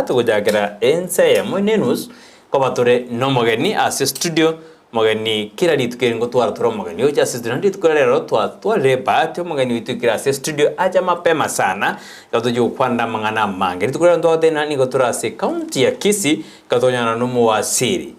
Togochakera ensa eyemo ne enusu koba tore nomogeni ase studio, Mogeni kera rituko eri ngotwara tore omogeni oche ase studio naende rituko ria rero twatwarire ebahati omogeni oito oikire ase studio ache mapema sana iga tochia gokwanera amang'ana amange. Rituko ria rero ntogoteba nigo tore ase county ya Kisii iga tokonyora na omowasiri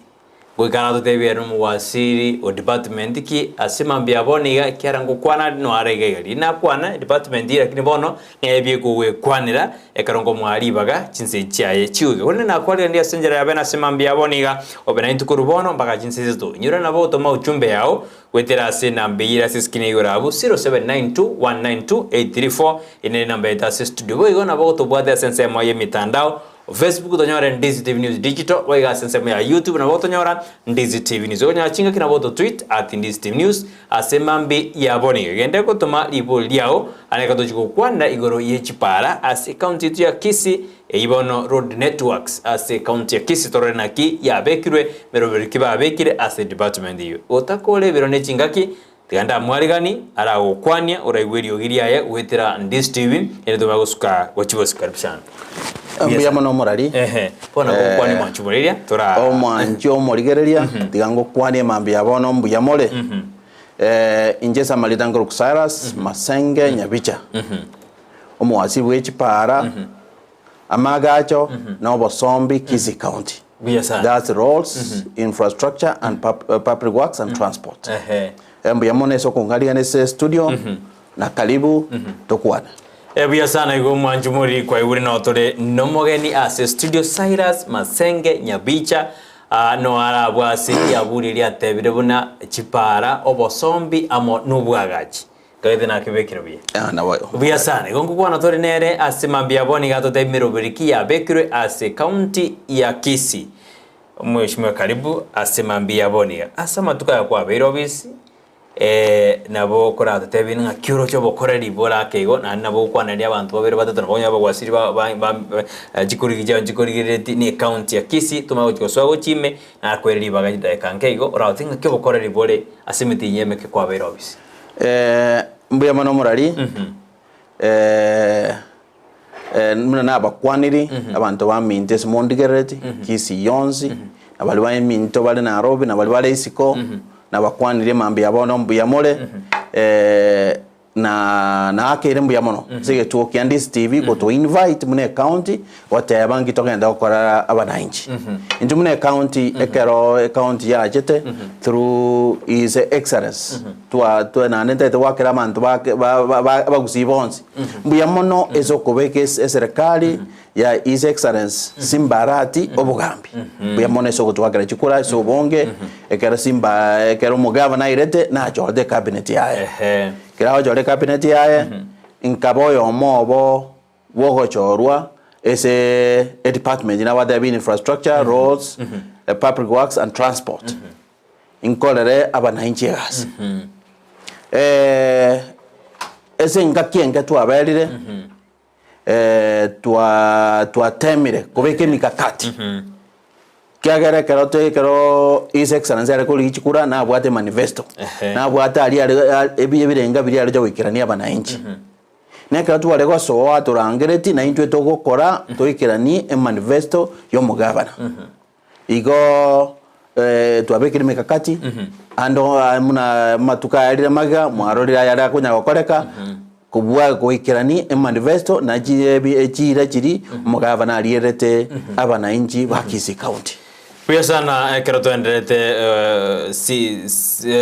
goika aratotebie ere nomowasiri o department ki ase mambia bono iga ekiagera ngokwana are noare iga iga riria nakwana edepartment eye lakini bono Nere bi'ekogwekwanera, ekero nkomoa ribaga chinse chiaye chiuge. Korende nakwarire ase enchera ya bene ase mambia abo niga obe naintwe korwa bono mpaka chinse isato. Inyora nabo gotoma uchumbe yao goetera ase enamba eyio ere ase eskrini ya igoro abwo, 0792192834, eye nere enamba yaito ase estudio. Boigo nabo gotobwate ase ensemo y'emitandao, Facebook tonyore Ndizi TV News Digital, boigo ase ensemo ya YouTube nabo gotonyora Ndizi TV News. Okonyora chingaki nabo gototweet at Ndizi TV News Ase mambia ya bono iga genda gotoma ribori riao, aye reka tochie gokwana igoro ye chipara ase ecounty yaito ya Kisii, eyio bono road networks ase ecounty ya Kisii torore naki yabekirwe, meroberi ki babekire ase department eyio. Gotakora ebiro ne chingaki, tiga ndamwarigani aragokwanie oraigwe eriogi riaye goetera Ndisi TV, ere tobe gosuka gochia bosio. Karibu sana. Mbuya mono omorari. Ehe, bono gokwania omwanchi omorigereria tora Omwanchi omorigereria, tiga ngokwanie mambia ya bono mbuya more. Inche ase amarieta nkorokwa Cyrus Masenge Nyabicha, omowasiri bwe chipara, amagacho na obosombi Kisii County. Buya sana. That's roads, infrastructure and public works and transport. Ehe. Mbuya mono ase okong'arigana ase studio na karibu tokwane. Buya sana igo omwanchi mori kwaigure noo tore nomogeni ase studio Cyrus Masenge Nyabicha ah, no arabwo ase riaburi eria atebire buna chipara, obosombi amo nobwagachi. Gagete nakebekire buya. Ah, nabo Buya sana igo nkokwana tore nere ase mambia bono iga atotebie meroberi ki yabekirwe ase county ya Kisii. Omweshimiwa karibu ase mambia bono iga. Ase amatuko aya kwabeire obisi Nabo okoratotebie ng'aki oroche obokoreri bore ake igo, naende nabo ogokwaneria abanto babere batato nabo okonyora abagwasiri ba ba ba chikorigi chiabo nchikorigerereti na ecounty ya Kisii tomanye gochia gosoa gochia ime, nakoire ribaga chidakika nke igo, oragotebie ng'aki obokoreri bore ase emetienyi emeke kwabeire obisi. Mbuya mono omorari, buna nabakwaniri abanto baminto ase mondigerereti, Kisii yonsi, na baria baminto bare Nairobi, na baria bare isiko, nabakwanirie mambia bono mbuya more, na naakeire mbuya mono ase egetuo kia Ndisi TV goto invite buna ecounty goteba nki togenda gokora abananchi. Intwe buna ecounty ekero ecounty yachete through his excellence twa twa naende ntagete goakera abanto bake ba ba abagusii bonsi mbuya mono ase okobeka ase eserekari ya His Excellence Simba Arati obogambi. Mbuya mono ase ogotwakera chikura ase obonge, ekero Simba ekero omogavana airete nachorete ecabinet yaye. Ehe. Ekero agochora ecabinet yaye, nkaba oyomo obo bwogochorwa ase edepartment nabatebia infrastructure, roads, public works and transport. Nkorere abananchi egasi. Ase engaki enke twaberire, twatemire kobeka emikakati, ekiagera ekero to ekero His Excellency are korigia chikura nabwate emanifesto, nabwate aria are ebirenga biria areche goikerania abananchi. Na ekero tware gosoa atorangeretie naintwe togokora toikeranie emanifesto ya omogabana. Igo twabekire emekakati, ande buna amatuko aya arire magega, mwarorire ayare akonya gokoreka, kobua goikerani emanifesto na chiira chiria omogavana arierete abananchi ba Kisii County. Buya sana ekero toenderete si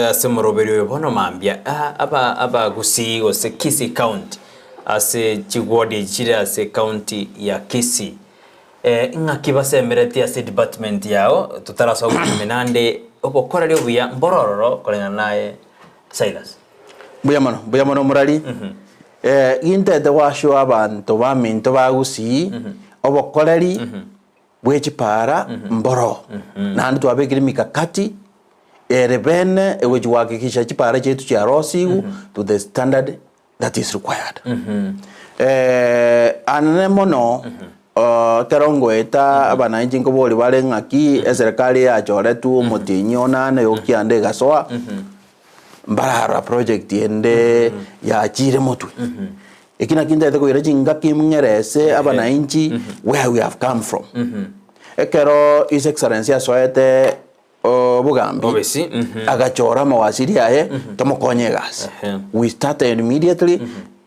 ase omoroberi oyo bono mambia aba abagusii gose Kisii County ase chiward echi chire ase county ya Kisii Ng'aki basemeretie ase edepartment yao totarasoa gochia ime naende obokoreri obuya mboro ororo koreng'ana naye Silas. Mbuya mono, mbuya mono omorari. Gintete goassure abanto baminto ba Gusii obokoreri bwe chipara mboro. Naende twabekire emikakati ere bene egochi gohakikisha chipara chiaito chiarosigwe to the standard that is required. Anene mono ekero ngoeta abananchi nkoboria bare ng'aki eserekari yachoretwe omotienyi onane okianda egasoa, mbararora project ende yachire motwe. Eki nakio ntaete koira chingaki ng'erese abanainchi where we have come from. Ekero His Excellency asoete obogambi, Obisi, mhm. agachora amawasiri aye tomokonye egasi. Ehe. We started immediately,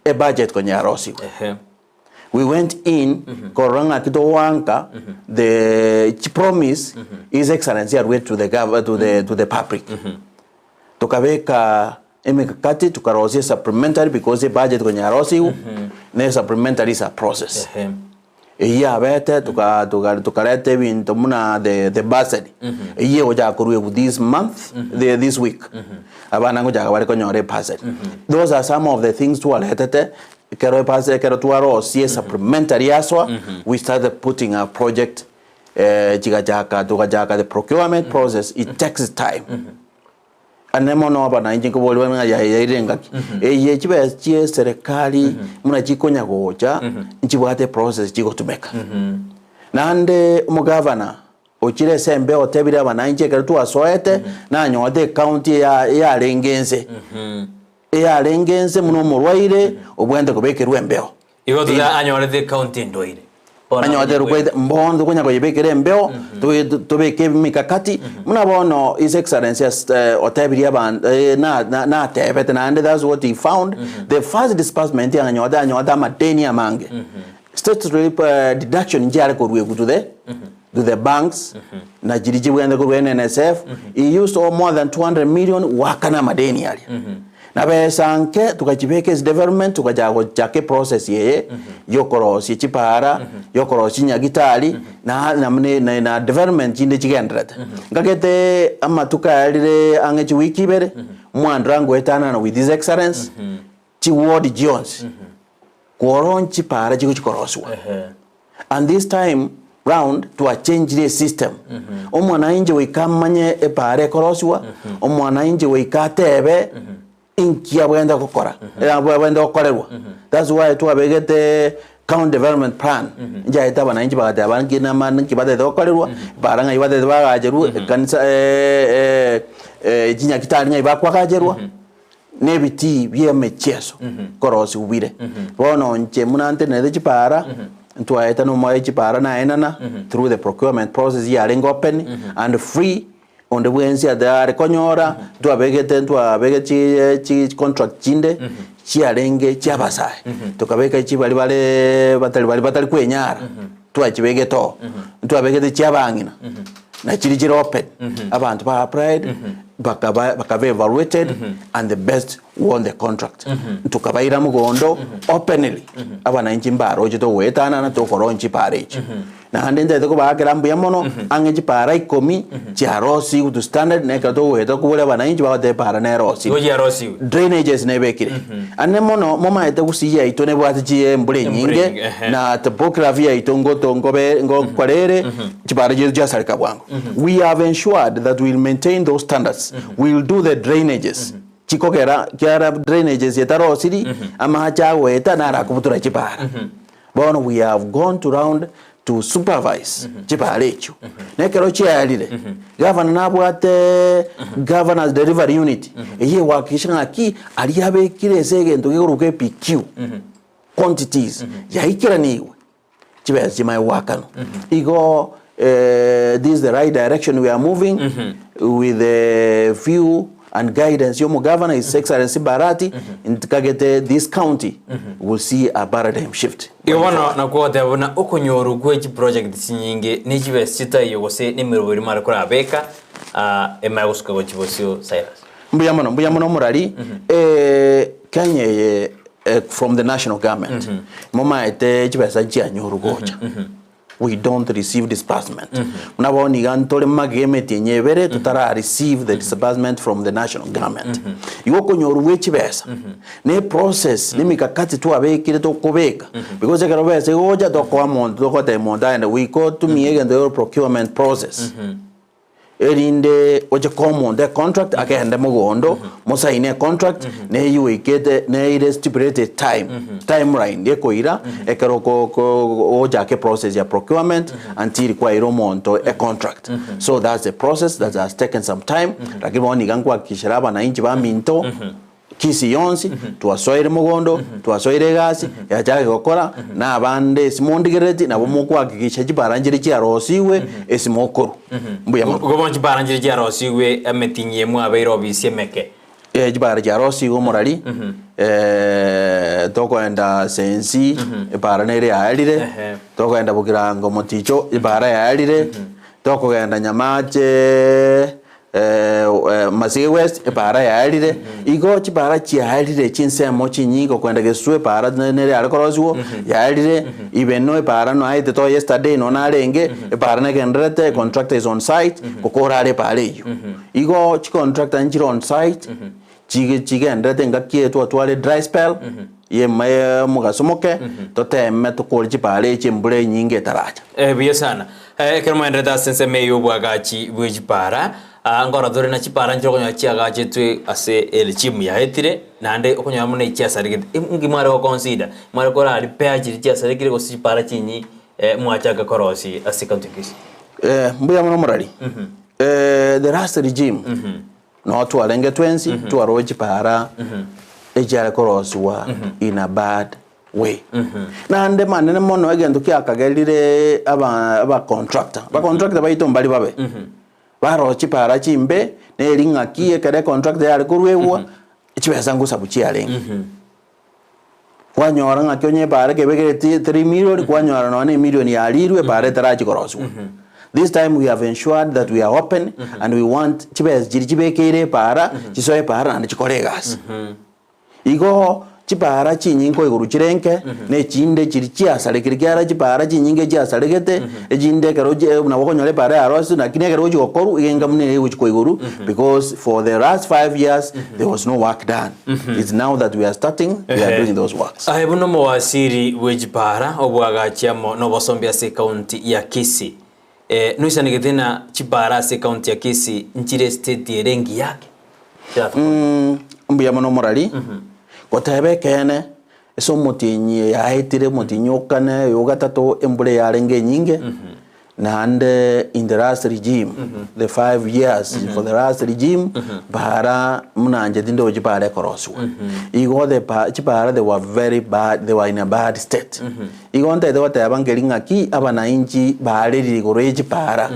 ebudget konya yarosigwe. Ehe. We went in korora ng'aki togoanka the chipromise His Excellency aruete to the gov to the to the public. Tokabeka emekakati tokarosia esupplementary because ebudget konya yarosigwe na esupplementary is a process. Ehe. Eyio yabete toka toka tokareta ebinto buna the the bursary eyio egochaka korwa this month the this week abana ngochaka bare konyora ebursary. Those are some of the things twaretete ekero ebursary ekero twarosie supplementary yasoa we started putting our project chigachaka togachaka the procurement process it takes time. Ane mono abana inche nkoboria ng'a yaya yairire engaki eye chibesa chie eserekari buna chikonya gocha nchibwate eprocess chigotumeka. Naende omogavana ochire ase embeo otebire abana inche ekero twasoete nanyorete ecounty eya eyarenge inse eyarenge inse buna omorwaire obwenerete kobekerwa embeo. Igo tote anyorete ecounty endwaire. Bono Anyorete akonye rukwete mbono tokonya koyebekera embeo tobe tobeke emikakati buna bono His Excellency as otebirie abanto na na natebete naende that's what he found the first disbursement anyorete anyorete amadeni amange statutory deduction nchiare koruegwa to the to the banks na chiria chibwenerete korwa NNSF he used all more than 200 million goakana amadeni aria. Na besa nke togachibeka ase development togachaka gochaka eprocess eye yokorosia chipara, yokorosia chinyagitari na na na na development chinde chigendererete. Nkagete amatuko ayarire ang'e chiwiki ibere, omwandora ngoetanana with his excellence, chiward chionsi, kworoo chipara chigochi korosiwa. And this time round twachengirie esystem, omwananchi goika amanye epaara ekorosiwa, omwananchi goika atebe inki abwenerete gokora, abwenerete gokorerwa. That's why twabegete county development plan, nchaete abananchi bagateba nki nama nki batagete gokorerwa, epaara ng'ai batagete bagacherwe, ekanisa chinyagitari ng'ai bakwagacherwa. Nebitii bi'emechieso nkorosigwa bire. Bono inche buna ntenerete chipaara, ntwaete nomoyo chipaara naenana through the procurement process yarenge open and free, onde bwensi ate are konyora, ntwabegete ntwabegete chi chi contract chinde chiarenge chi'abasae, tokabeka chibaria bareee batari baria batari kwenyara, twachibegete oo, ntwabegete chi'abang'ina, na chiria chire open, abanto ba applied. Bakaba bakaba evaluated and the best won the contract. Tokabaira mogondo openly abananchi mbaroche togoetanana tokoroncha chipara echi. Naende ntaete kobaakera mbuya mono ang'e chipara ikomi chiarosiwu to standard na ekero togoeta koboria abananchi bagoteba epara nerosiwe. Igo chiarosiwe. Drainages nebekire. Ande mono momaete gusii yaito nebwate chi embura Embura enyinge enyinge, ehe. na topography yaito ngoto ngobe ngokora ere chipara chiaito chiasareka bwango. We have ensured that we will maintain those standards, we will do the drainages chikogera kiara drainages etarosiri amache agoeta naro akobutora chipara. Bono we have gone to round to supervise chipara echio. Na ekero chiarire, gavana nabwate governor's delivery unit eyio egohakikisha ng'aki aria abekire ase egento gekorokwa APQ quantities yaikeranigwe. Chibesa chimanye goakanwa. Igo this is the right direction we are moving with the view and guidance ya omogavana His Excellency Barati ntikagete this county will see a paradigm shift Igo going bono forward. nakwo ogoteba buna okonyorwa gwe chiproject chinyinge ne chibesa chitaiyo gose ne emerobo eria mware korabeka emanye gosuka gochia bosio Cyrus. Mbuya mono, mbuya mono omorari. Kenya eye from the national government momaete chibesa nchianyorwa gocha we don't receive disbursement buna bono iga ntore magega emetienyi ebere totara receive the disbursement from the national government igo okonyorwa gwe chibesa ne eprocess ne emikakati twabekire tokobeka because ekero besa egocha tokoa monto togotebia monto aende goika otumie egento gekoro procurement process. Erinde oche koa omonto econtract agende mogondo, mosaine econtract, neyio oikete neire stipulated time, timeline ekoira ekero oko oko ogochaka eprocess ya procurement until kwaeire omonto econtract. So that's the process that has taken some time, lakini bono iga nkohakikishera abanainchi baminto. Kisii yonsi, twasoire mogondo, twasoire egasi, yachake gokora, na abande ase mondigerereti nabo mokohakikisha chipara nchire chiarosigwe ase mokorwa. Mbuya mono. Igo bono chipara nchire chiarosigwe emetinyi eye mwabeire obisi emeke. Eh, chipara chiarosigwe omorari, tokoenda Sensi, epara nere yaerire, tokoenda Bogirango Moticho, epara yaerire, tokogenda Nyamache Masige West, epara yaerire, igo chipara chiaerire chinsemo chinyinge okoenda Gesusu epara nere yare korosigwa, yaerire, even no epara naetete oo yesterday nonye narenge, epara negendererete, contractor is on site, gokora are epara eywo. Igo chicontractor nchire on site, chige chigendererete engaki eye twatware dry spell, ya omogaso moke, toteme tokore chipara echi embura enyinge etaracha. Buya sana. Ekero moenderete ase ensemo eye y'obwagachi bwe chipara, nkoro tore na chipara nchire okonyora chiagachetwe ase erechimu yaetire, naende okonyora buna echiasaregete. Inki mware goconsider? Mware kora repair chiria chiasarekire gose chipara chinyi mwachaka korosia ase county ya Kisii? Mbuya mono omorari. The last regime noo twarenge twensi twaroche chipara echiare korosiwa in a bad way. Naende manene mono egento kiakagerire aba abacontractor, abacontractor baito mbari babe, baroche chipara chimbe neri ng'aki ekero econtractor yare koruegwa chibesa ngosabu chiarenge. Kwanyora ng'aki onye epaara ekebekereti 3 million, kwanyora nonya na emillion yarirwe epaara etarachi korosiwa. This time we have ensured that we are open and we want chibesa chiria chibekeire epaara, chisoe epaara naende chikore egasi. Igo chipaara chinyinge igoro chire nke, na echinde chiria chiasarekire ekiagera chipaara chinyinge chiasaregete, echinde ekero chie nabo okonyora epaara yarosire lakini ekero egochi gokorwa iga enga buna egochi kwa igoro because for the last 5 years there was no work done. It's now that we are starting, we are doing those works. Aye buna omowasiri bwe chipara obwagachi amo nobosombi ase ekaunti ya Kisii, noisanegete na chipara ase ekaunti ya Kisii nchire estate ere engiya ake? Chiratokonye. Mbuya mono omorari, goteba ekeene, ase omotienyi yaetire omotienyi o kane oyo o gatato embura yarenge enyinge, Naende in the last regime, the 5 years for the last regime, bara buna inche tindochi chipara ekorosiwa. Igo the pa chipara they were very bad, they were in a bad state. Igo ntaete goteba nkeri ng'aki abanainchi barerire igoro ye chipara,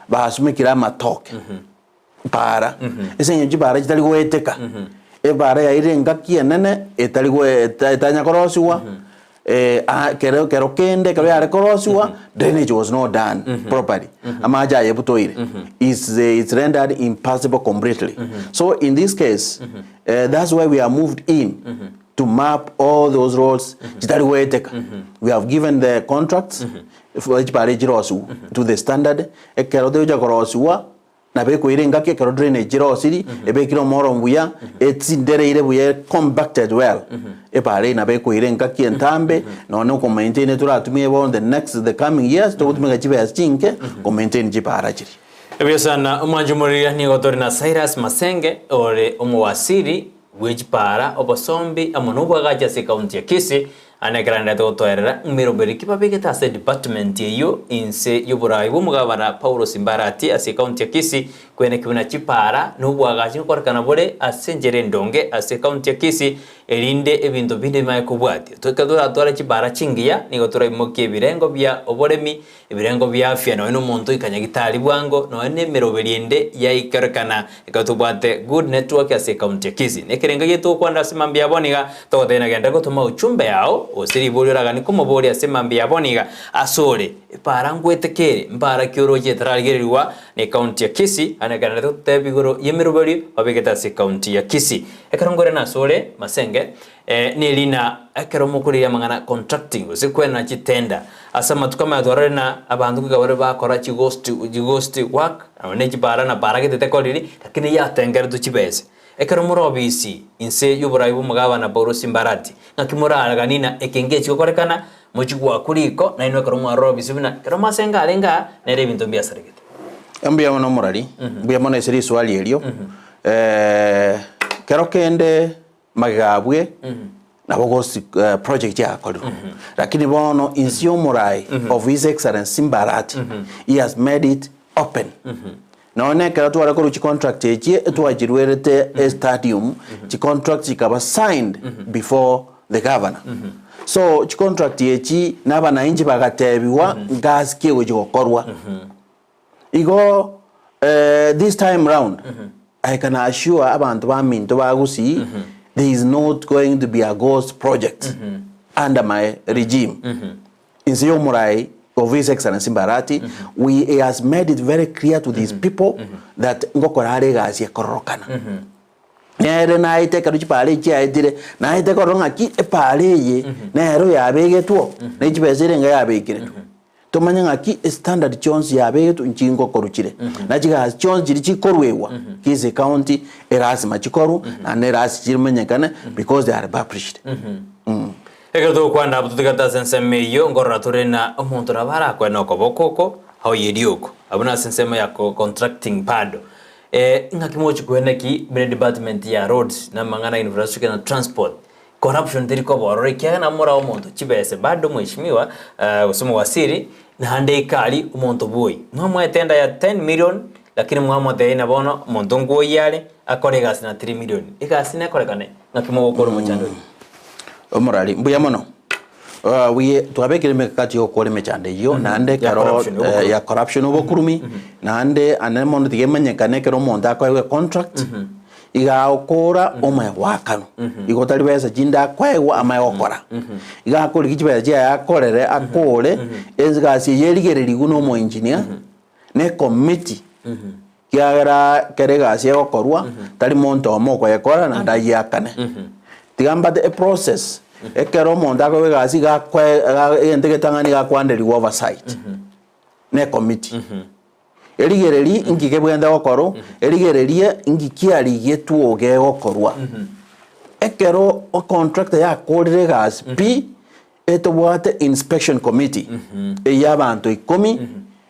basumekire amatoke. Para, ase eng'encho chipara chitari goeteka, epara yairire engaki enene etari goe eta etanya korosigwa, aa kero kero kende ekero yare korosigwa, drainage was not done properly, amache aye ebutoire, it's it's rendered impassable completely. So in this case, that's why we are moved in to map all those roads chitari goeteka. We have given the contracts for chipara echi chirosiwe to the standard, ekero togocha korosiwa, Nabo ekoira engaki ekero drainage erosiri, ebekire omoro buya, etsindereire buya compacted well, epara eye nabo ekoira engaki entambe, nonya na okomaintain toratumie bono the next the coming years togotumeka chibesa chinke komaintain chipara chiria. Ebuya sana omwancho omorigia nigo tore na Cyrus Masenge ore omowasiri bwe chipara, obosombi amo nobwagachi ase ekaunti ya Kisii Ande ekero agenderete gotoerera, ng'meroberi ki babegete ase edepartment eyio inse y'oborai bw'omogabana Paulo Simbarati ase ecounty ya Kisii kweneki buna chipara na obwagachi ngokorekana bore ase enchera endonge ase ecounty ya Kisii erinde ebinto binde bimanye kobwatia. Ekero toratware chipara chingiya nigo toraimokie ebirengo bia oboremi Ebirengo bia afya nonya nomonto oika nyagitari bwango nonya nemeroberi ende yaikerekana ekero tobwate good network ase ecounty ya Kisii. Nekerengo egie togokwanera ase mambia ya bono iga togotebia na genda gotoma uchumbe yao gose riborio oraganie komoboria ase mambia ya bono iga ase ore epara ngweteke ere mbara ki oroche etararigererigwa ne county ya Kisii naende ekero togotebia igoro yemeroberi babegete ase ecounty ya Kisii. Ekero nkoirana ase ore Masenge Nerina ekero mokorigia amang'ana contracting gose kwenena chitender ase amatuko amaya twarorire na abanto goika bare bakora chighost chighost work nonye ne chipara na para gete tekoriri lakini yatengeretwe chibesa. Ekero more obisi inse yoborai bwa omogabana Paulo Simbarati ng'aki moraraganie na eke ngechi gokorekana mochie goakwa riko nainwe ekero mwarora obisi buna ekero masenga arenge aa nere ebinto mbiasaregete. Mbuya mono omorari, mbuya mono ase riswali erio, kero kende Magega abwe nabo gosi project yagakorirwe lakini bono inse y'omorai of his excellency Mbarati he has made it open. Nonya na ekero tware korwa chicontract echi etwachiruerete estadium, chicontract chikaba signed before the governor. So chicontract echi na abanainchi bagatebiwa ngasi ki egochi gokorwa. Igo this time round I can assure abanto baminto ba Gusii there is not going to be a ghost project under my regime. Inse y'omorai of His Excellency Mbarati, we he has made it very clear to these people that ngokora are egasi ekororokana. Nere naete ekero chipara echi chiaetire, naete korora ng'aki epara eye nero yabegetwo, ne chibesa ere enga yabekiretwe. Tomanye ng'aki estandard chionsi yabegetwe nchi ngokoru chire, na chigasi chionsi chiria chikoruegwa Kisii County erasima chikorwe, naende erasi chimenyekane because they are published. Ekero togokwana abwo totigate ase ensemo eyio, nkorora tore na omonto nabo arakwe nokoboko oko aoyerie oko. Abwo nase ensemo ya contracting bado. Ng'aki mogochia koena ki buna edepartment ya roads na amang'ana ya infrastructure na transport, corruption teri koba ororo ekiagera nabo morae omonto chibese bado mheshimiwa gose omowaziri naende ika aria omonto bwoyi. Mwamoete enda ya 10 million lakini mwamotebia ng'a bono omonto nkwoyia are akore egasi na 3 million. Egasi nekorekane? Ng'aki mogokora omochando oyio? Omorari, mbuya mono. We twabekire emekakati ya gokora emechando eyio naende Ya ekero corruption, obokurumi. ya corruption obokurumi naende ande mono tiga emanyekane ekero omonto akoegwa econtract iga agokora omaye goakanwa igo tari besa chinde akoegwa amaye gokora. Iga akorigia chibesa chiaye akorere akore egasi eyio erigererigwe na omoengineer na ecommittee Ekiagera kera egasi egokorwa, tari monto omo okoyekora naende ayiakane. Tiga mbate eprocess, ekero omonto akoigwa egasi iga akoe iga egento egetang'ani iga akoanderigwa oversight na ecommittee. Erigererie inki kebwenerete gokorwa, erigererie inki kiarigetwe gegokorwa. Ekero econtractor yakorire egasi pi, Etobwate inspection committee eyio abanto ikomi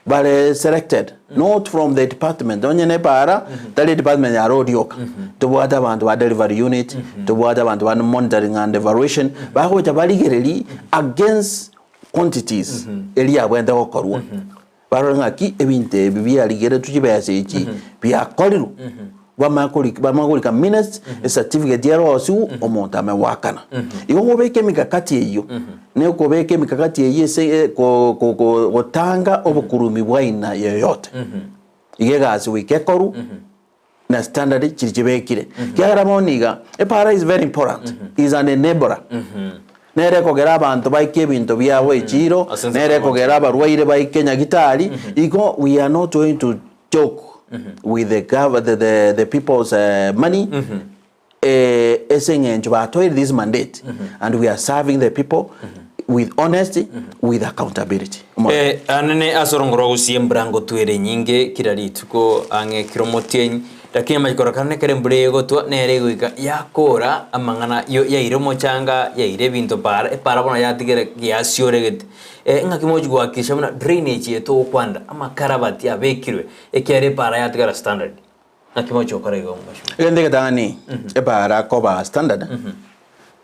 bare selected not from the department onye ne para tari department ya road yoka tobwate abanto ba delivery unit tobwate abanto ba monitoring and evaluation bagocha barigereria against quantities eria yabwenerete gokorwa Barore ng'aki ebinto ebi biarigeretwe chibesa echi biakorirwe, bamanye korika bamanye korika minutes, ecertificate erosiwu, omonto ame goakana. Igo kobeka emikakati eyio, na okobeka emikakati eyio ase ko- ko- ko gotanga obokurumi bwa aina yoyote. Iga egasi goika ekorwe, na standard chiria chibekire. Ekiagera bono iga, epara is very important, is an enabler. Nere ekogera abanto baike ebinto biabo echiro, Ase ense nere ekogera abarwaire baike nyagitari, igo we are not going to joke with the gov the, the, the people's money eh, ase eng'encho batoire this mandate and we are serving the people with honesty, with accountability. Eh, anene ase orongo rwa gusii embura ngotwere enyinge kira rituko ang'e kira omotienyi, lakini amachiko kare ekero embura eye egotwa nere egoika yakora amang'ana yo yaira omochanga, yaira ebinto para, epara bono yatigera giasioregete. Eh, ng'aki mogochi gohakikisha buna drainage eye togokwanera, amakarabati abekirwe, ekiagera epara yatigara standard. Naki mogochi gokora igo mheshimiwa? Egento egetang'ani epara koba standard,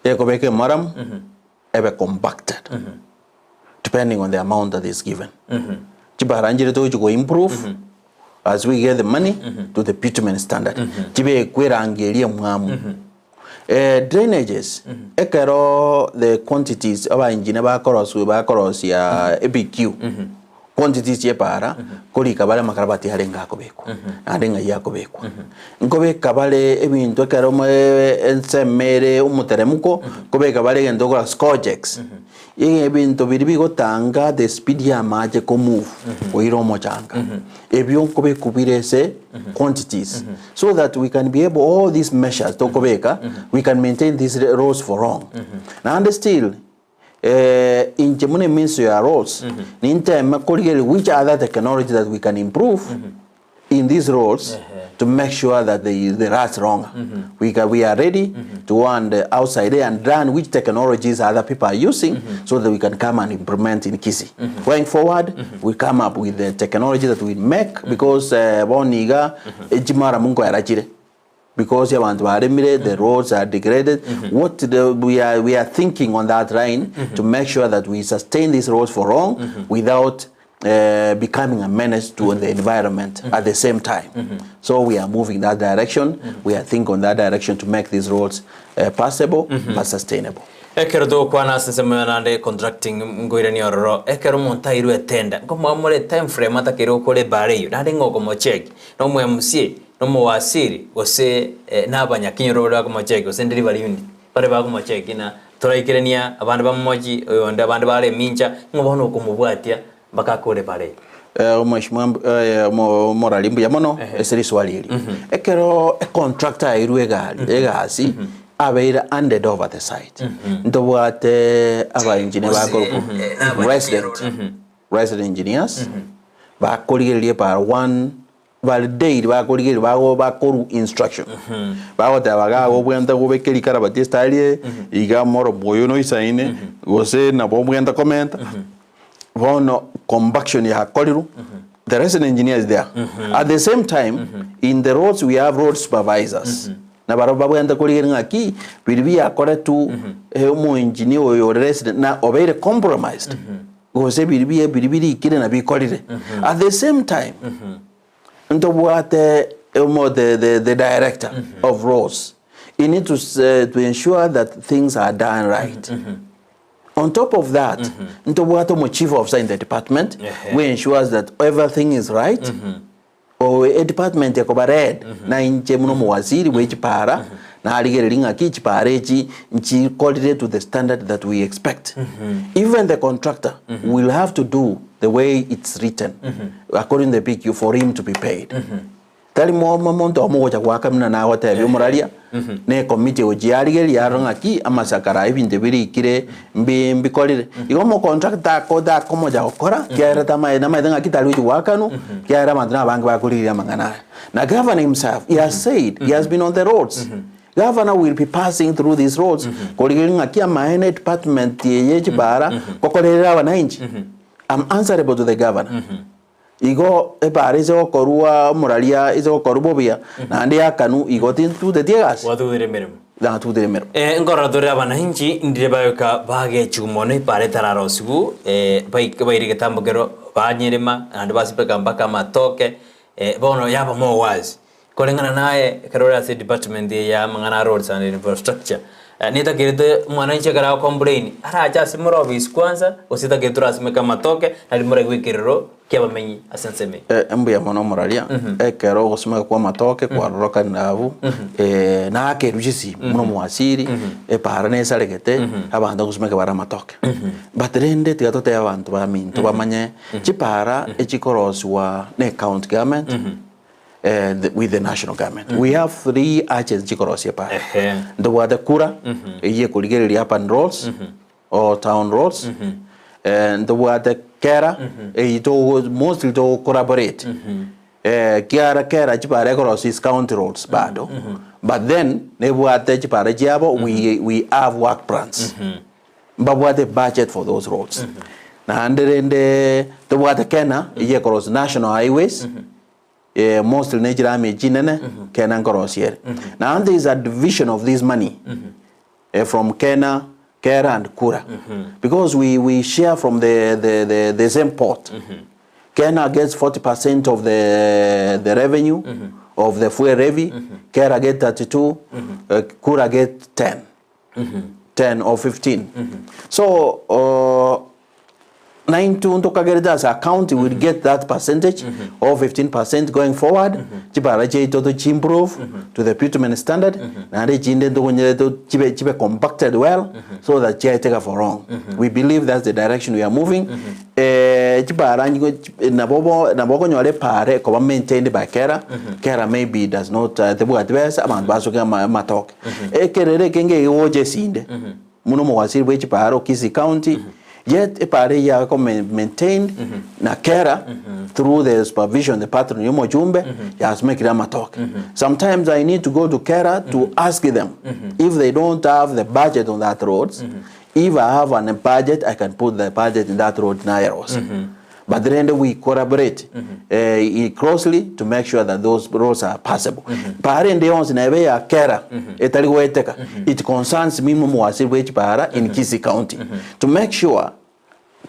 ekobeka emaramu, ebe compacted depending on the amount that is given. Chibara nchire togochi go improve as we get the money to the bitumen standard. Chibekwe erangi eria emwamu. Eh, drainages ekero the quantities aba engineer bakorosia bakorosia APQ quantities chia epara korika bare amakarabati arenge akobekwa naende ng'ai akobekwa. Nkobeka bare ebinto ekero ensemo ere omoteremko, nkobeka bare egento okora scojex, ebinto biria bigotanga the speed ya amache ko move koira omochanga, ebio nkobekwa bire ase quantities so that we can be able all these measures tokobeka we can maintain these roads for long. Naende still inche buna eministry ya roads ninteme korigereria which other technology that we can improve in these roads to make sure that they last longer. We, can, we are ready to go and outside there and learn which technologies other people are using so that we can come and implement in Kisii. Going forward, we come up with the technology that we make because bono iga echimara munkoera chire because abantu baremire the roads are degraded what the, we are thinking on that line to make sure that we sustain these roads for long without Becoming a menace to the environment at the same time. So we are moving that direction, we are thinking on that direction to make these roads passable but sustainable. Ekero togokwana ase ensemo ya naende contracting nkoirania ororo, ekero omonto airwe etender, nkomoa more time frame atakeire gokora ebara eyio, naende ng'a okomocheki, na omo MCA, na omowasiri, gose na abanyakenyoro baria bakomocheki, gose delivery unit, baria bakomocheki na toraikerania abande bamomochi, oyonde abande bare emincha, ng'a bono okomobwatia mpaka akore ebara eyio. Omweshimiwa omorari mbuya mono ase riswali eri. Ekero econtractor yairwe egari egasi abeire handed over the site ntobwate aba engineer bakorokwa resident resident engineers bakorigereria epara one Bare daily bakorigereria bago bakorwa instruction bagoteba iga obwenerete gobeka rikarabati estyle eye iga omoromo oyo noisaine gose nabo obwenerete komenta bono compaction yakorirwe the resident engineer is there at the same time in the roads we have road supervisors nabarabwo babwenerete korigereria ng'aki biria biakoretwe omoengineer oyo ore resident na obeire compromised. Gose biria biria birikire na bikorire. At the same time, ntobwate omo the, the, the director of roads. He need to, to ensure that things are done right. On top of that, ntobwate omo chief officer in the department who ensures that everything is right. Oo edepartment ekoba red, na inche buna omowaziri bwe chipara, narigereria ng'aki chipara echi nchikorire to the standard that we expect. Even the contractor will have to do the way it's written according to the PQ for him to be paid. Tari mo mo monto omo ogocha goaka buna nagotebia omoraria, na ecommittee egochia yarigereria yarora ng'aki amasakara aya ebinto birikire mbi mbikorire. Igo omocontractor tako takomocha gokora kiagera tamaete namaete ng'aki tari gochia goakanwa, kiagera abanto na abange bakorigereria amang'ana aya. Na governor himself he has said he has been on the roads, governor will be passing through these roads korigereria ng'aki amaene edepartment eye ye chibara ngokorerere abananchi. I'm answerable to the governor. Igo epaara ase gokorua omoraria ase gokorua bobuya, naende yakanwa, igo tintuteti egasi. Gwatugutire emeremo. Natugutire emeremo. Nkorora tore abananchi ndire bayoka bagechigwa mono epaara etararosiwu, baike baire egetambo kero banyerema naende basibeka mpaka amatoke, bono yaba mowazi. Koreng'ana naye ekero ore ase edepartment eye ya amang'ana a roads and infrastructure, netakerete omwananchi ekero ago complain, arache ase more office kwanza, gose etakerete orasimeke amatoke, nari moraigwe ekerero kia abamenyi ase ensemo eye. Mbuya mono omoraria, ekero ogosimeka kwa amatoke kwarorokanire abwo, nakerwe chisimi buna omowasiri, epaara nesaregete, abanto ngosimeka bare amatoke. But rende tiga totebe abanto baminto bamanye, chipaara echikorosiwa na ecounty government, with the national government. We have three agencies chikorosia para. Ehe. Ntobwate kura eyio ekorigereria urban roads or town roads. Ntobwate kera eyio togo mostly togo collaborate. Kiara kera chipara ekorosia is county roads bado. But then nebwate chipara chiabo we have work plans. Mbabwate budget for those roads. Naende rende tobwate Kena eyio ekorosia national highways mostly ne chirami chinene Kena nkorosia ere. Naende there is a division of this money from Kena, Kera and Kura because we share from the same pot. Kena gets 40% of the revenue of the fuel levy, Kera get 32, Kura get 10. 10 or 15 so naintwe ntokagerete as a county will get that percentage or 15% going forward chibara chiaito tochi improve to the bitumen standard naende echinde ntokonyere to chibe chibe compacted well so that chiaeteka for long we believe that's the direction we are moving chibara nigo nabo bo nabo okonyora epara ekoba maintained by kera kera maybe does not tebwati besa abanto basoke ama amatoke Ekerero eke ngegocha esinde, buna omowasiri bwe chipara o Kisii County, yet epara eyio yako maintained na kera through the supervision the patron ya omochumbe yasumekire amatoke. Sometimes I need to go to Kera to ask them if they don't have the budget on that roads, if I have an budget I can put the budget in that road nayerosa. But rende we collaborate closely to make sure that those roads are passable. Paara ende yonsi nebe ya kera etari goeteka it concerns me momoasiri bwe chipara in Kisii County to make sure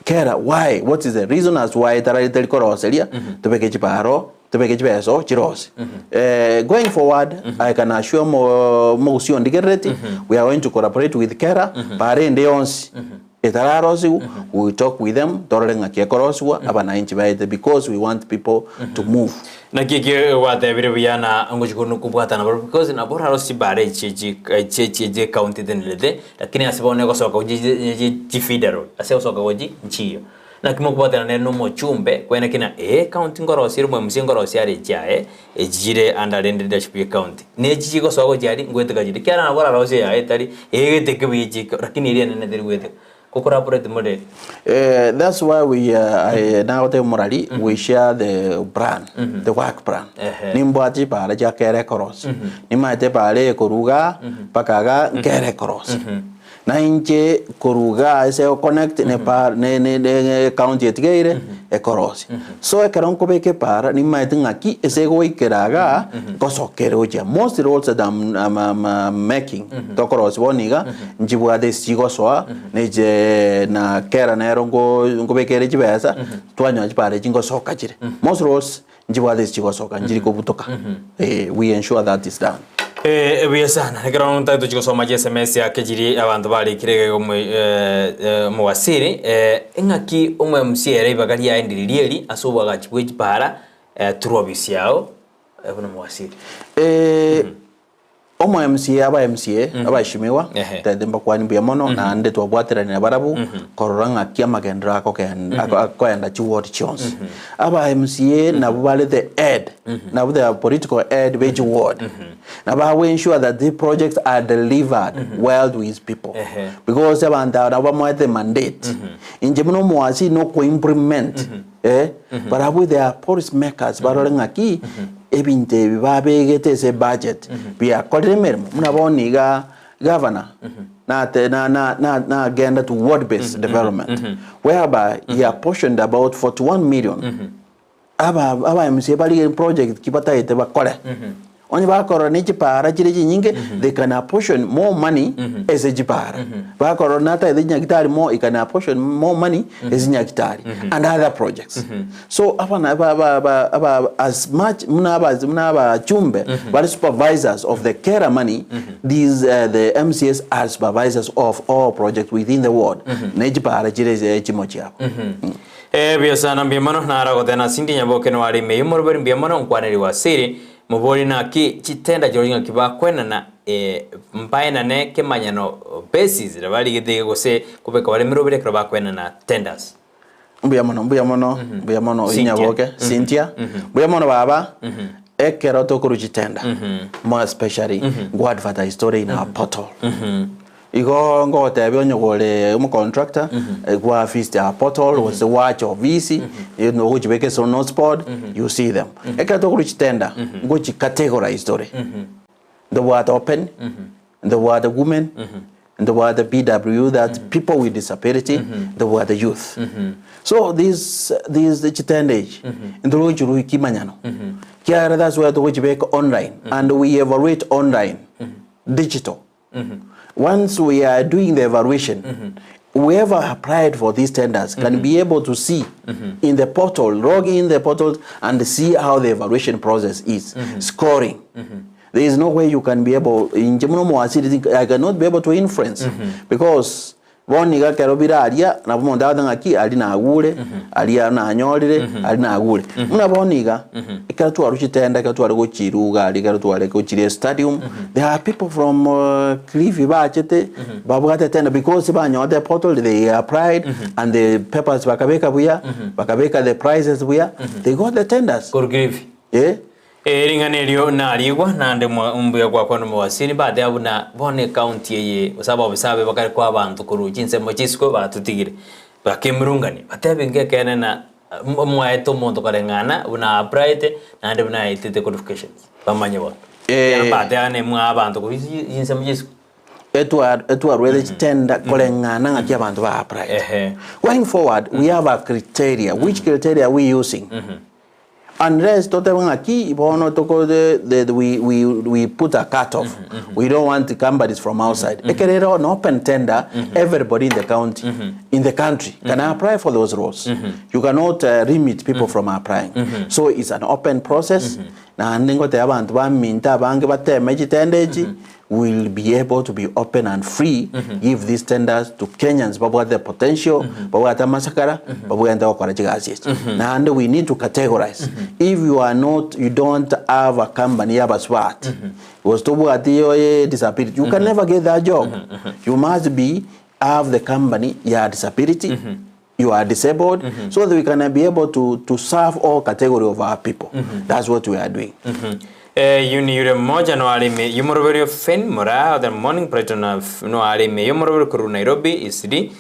Kera why, what is the reason as why tarari tari koroseria tobeke chiparo tobeke chibeso chirose. Going forward I can assure omo omogusii ondigerereti we are going to collaborate with Kera bare ende yonsi etararosiwu we will talk with them torore ng'aki ekorosiwa abananchi baete because we want people to move. Naki ekio gwatebire buya na ngochia kono kobwatana barobwo because nabo orarosie chibara echi echi echi echi echi ecounty etenerete lakini ase bono egosoka gochia chi chi feeder road ase egosoka gochia nchiyo. Naki mokobwatana nere na omochumbe kweneki na ee ecounty nkorosia ere omo-M_C_A nkorosia are echi aye echi chire under rende leadership ya ecounty. Na echi chigosoa gochia aria ngoeteka chire ekiagera nabo orarosie yaye etari egeteke buya echi lakini eria enene teri goeteka. Ko collaborate more. That's why we I nagotebia omorari we share the plan, the work plan. Ehe. Nimbwate chipara chia kera ekorosia, nimanyete epara eye korwa igaa mpaka igaa nkere ekorosia. Na inche korwa igaa ase egoconnect na epara ne ne ne ecounty etigaire ekorosia. So ekero nkobeka epara nimanyete ng'aki ase egoikera igaa ngosokere gochia. Most roads that I'm I'm I'm making tokorosia bono iga nchibwate ase chigosoa neche na kera nero nko nkobeka ere chibesa twanyora chipara echi ngosoka chire. Most roads nchibwate ase chigosoka nchiri kobutoka eh we ensure that is done. Eh, buya sana. Ekero ntagete tochia gosoma chi sms ake chiria abanto barikire iga iga omo omowasiri, eng'aki omo MC ere ribaga riaye ndiri rieri ase oboagachi bwe chipara through obisi yao buna omowasiri. Omo MCA aba MCA abaheshimiwa Ehe. tete mbakwani mbuya mono naende twabwateranire barabwo korora ng'aki amagenderero akogen- ako- akoenda chiward chionsi. Aba MCA nabwo bare the head nabwo the political head be chiward nabo bago ensure that the projects are delivered well to his people Ehe. because abanto aba nabwo bamoete mandate. Inche buna omowasiri na okoimplement eh, barabwo they are policy makers barore ng'aki ebinto ebi babegete ase ebudget biakorire emeremo buna bono iga governor nate na na na nagenda to ward based development whereby he apportioned about 41 million aba aba MCA bari project ki batagete bakore. Onye bakorora ne chipara chire chinyinge they can apportion more money ase chipara. Bakorora natagete chinyagitari more he can apportion more money ase chinyagitari and other projects. So abana ba ba ba aba as much buna aba buna abachumbe bare supervisors of the Kera money these the MCAs are supervisors of all projects within the ward ne chipara chire echimo chiabo. Ee, buya sana, mbuya mono, naro agoteba ase inche Nyaboke noare ime y'omoroberi, mbuya mono, nkwaneri Wasiri, Mobori naki chitenda chirochio ng'aki bakwenana eh, mbaenane kemanyano basis ribarigete iga gose kobeka bare emeroberi ekero bakwenana tenders. Mbuya mono, mbuya mono, mbuya mono oyio Cynthia. Nyaboke, Cynthia. Mbuya mono baba, ekero tokorwa chitenda, more especially, go advertise tore in our portal. Igo ngogotebia onye kore omocontractor, gwa visit our portal gose gwacha ofisi, ogochibeka ase notes board, you see them. Ekero tokorwa chitender, ngochi categorize tore. Ntobwate open, ntobwate women, ntobwate PW that people with disability, ntobwate youth. So this this chitender echi, ntorogochirwa kimanyano, kiagera that's why togochibeka online and we evaluate online, digital. Once we are doing the evaluation, whoever applied for these tenders can be able to see in the portal, log in the portal and see how the evaluation process is, scoring. There is no way you can be able, inche muno mwasiri, I cannot be able to influence because Bono iga ekero bire aria, nabo omonto agote ng'aki, aria nagure, aria nanyorire, aria nagure. Buna bono iga, ekero twarwa chitenda, ekero tware gochiruga aria, ekero tware gochiria estadium, there are people from Kilifi bachete, babwate tenda because banyorete portal, they applied, and the papers bakabeka buya, bakabeka the prices buya, they got the tenders. Korwa Kilifi. Eh. Ee, ring'ana erio narigwa, naende mbuya gwakwana omowasiri, mbateba buna bono ekaunti eye gose abaofisa abe bakare koa abanto korwa chinsemo chisiko batotigire, bakemurungania, batebe inga ekeene na mwaete omonto koreng'ana buna aapplyete naende buna aetete qualifications, bamanye bono. Eh. Mbateba ne mwaa abanto korwa chinsemo chisiko. Etwa etwarwere chitenda koreng'ana ng'aki abanto ba applyete. Ehe. Going forward, we have a criteria. Which criteria are we using? Unless totebe ng'aki bono toko the the we we we put a cut off we don't want companies from outside ekero ere an open tender everybody in the county in the country can apply for those roles you cannot limit people from applying so it's an open process naende ngotebia abanto baminto abange bateme chitenda echi will be able to be open and free give these tenders to Kenyans babwate the potential babwate amasakara babwenerete gokora chigasi echi naende we need to categorize if you are not you don't have a company ya abasubati gose tobwati oye disability you can never get that job you must be have the company ya disability you are disabled so that we can be able to, to serve all category of our people that's what we are doing Eh, yu ni yure mmoja no arime yumoroberio Fen Mora the morning Brighton no arime yumoroberio koru Nairobi isiri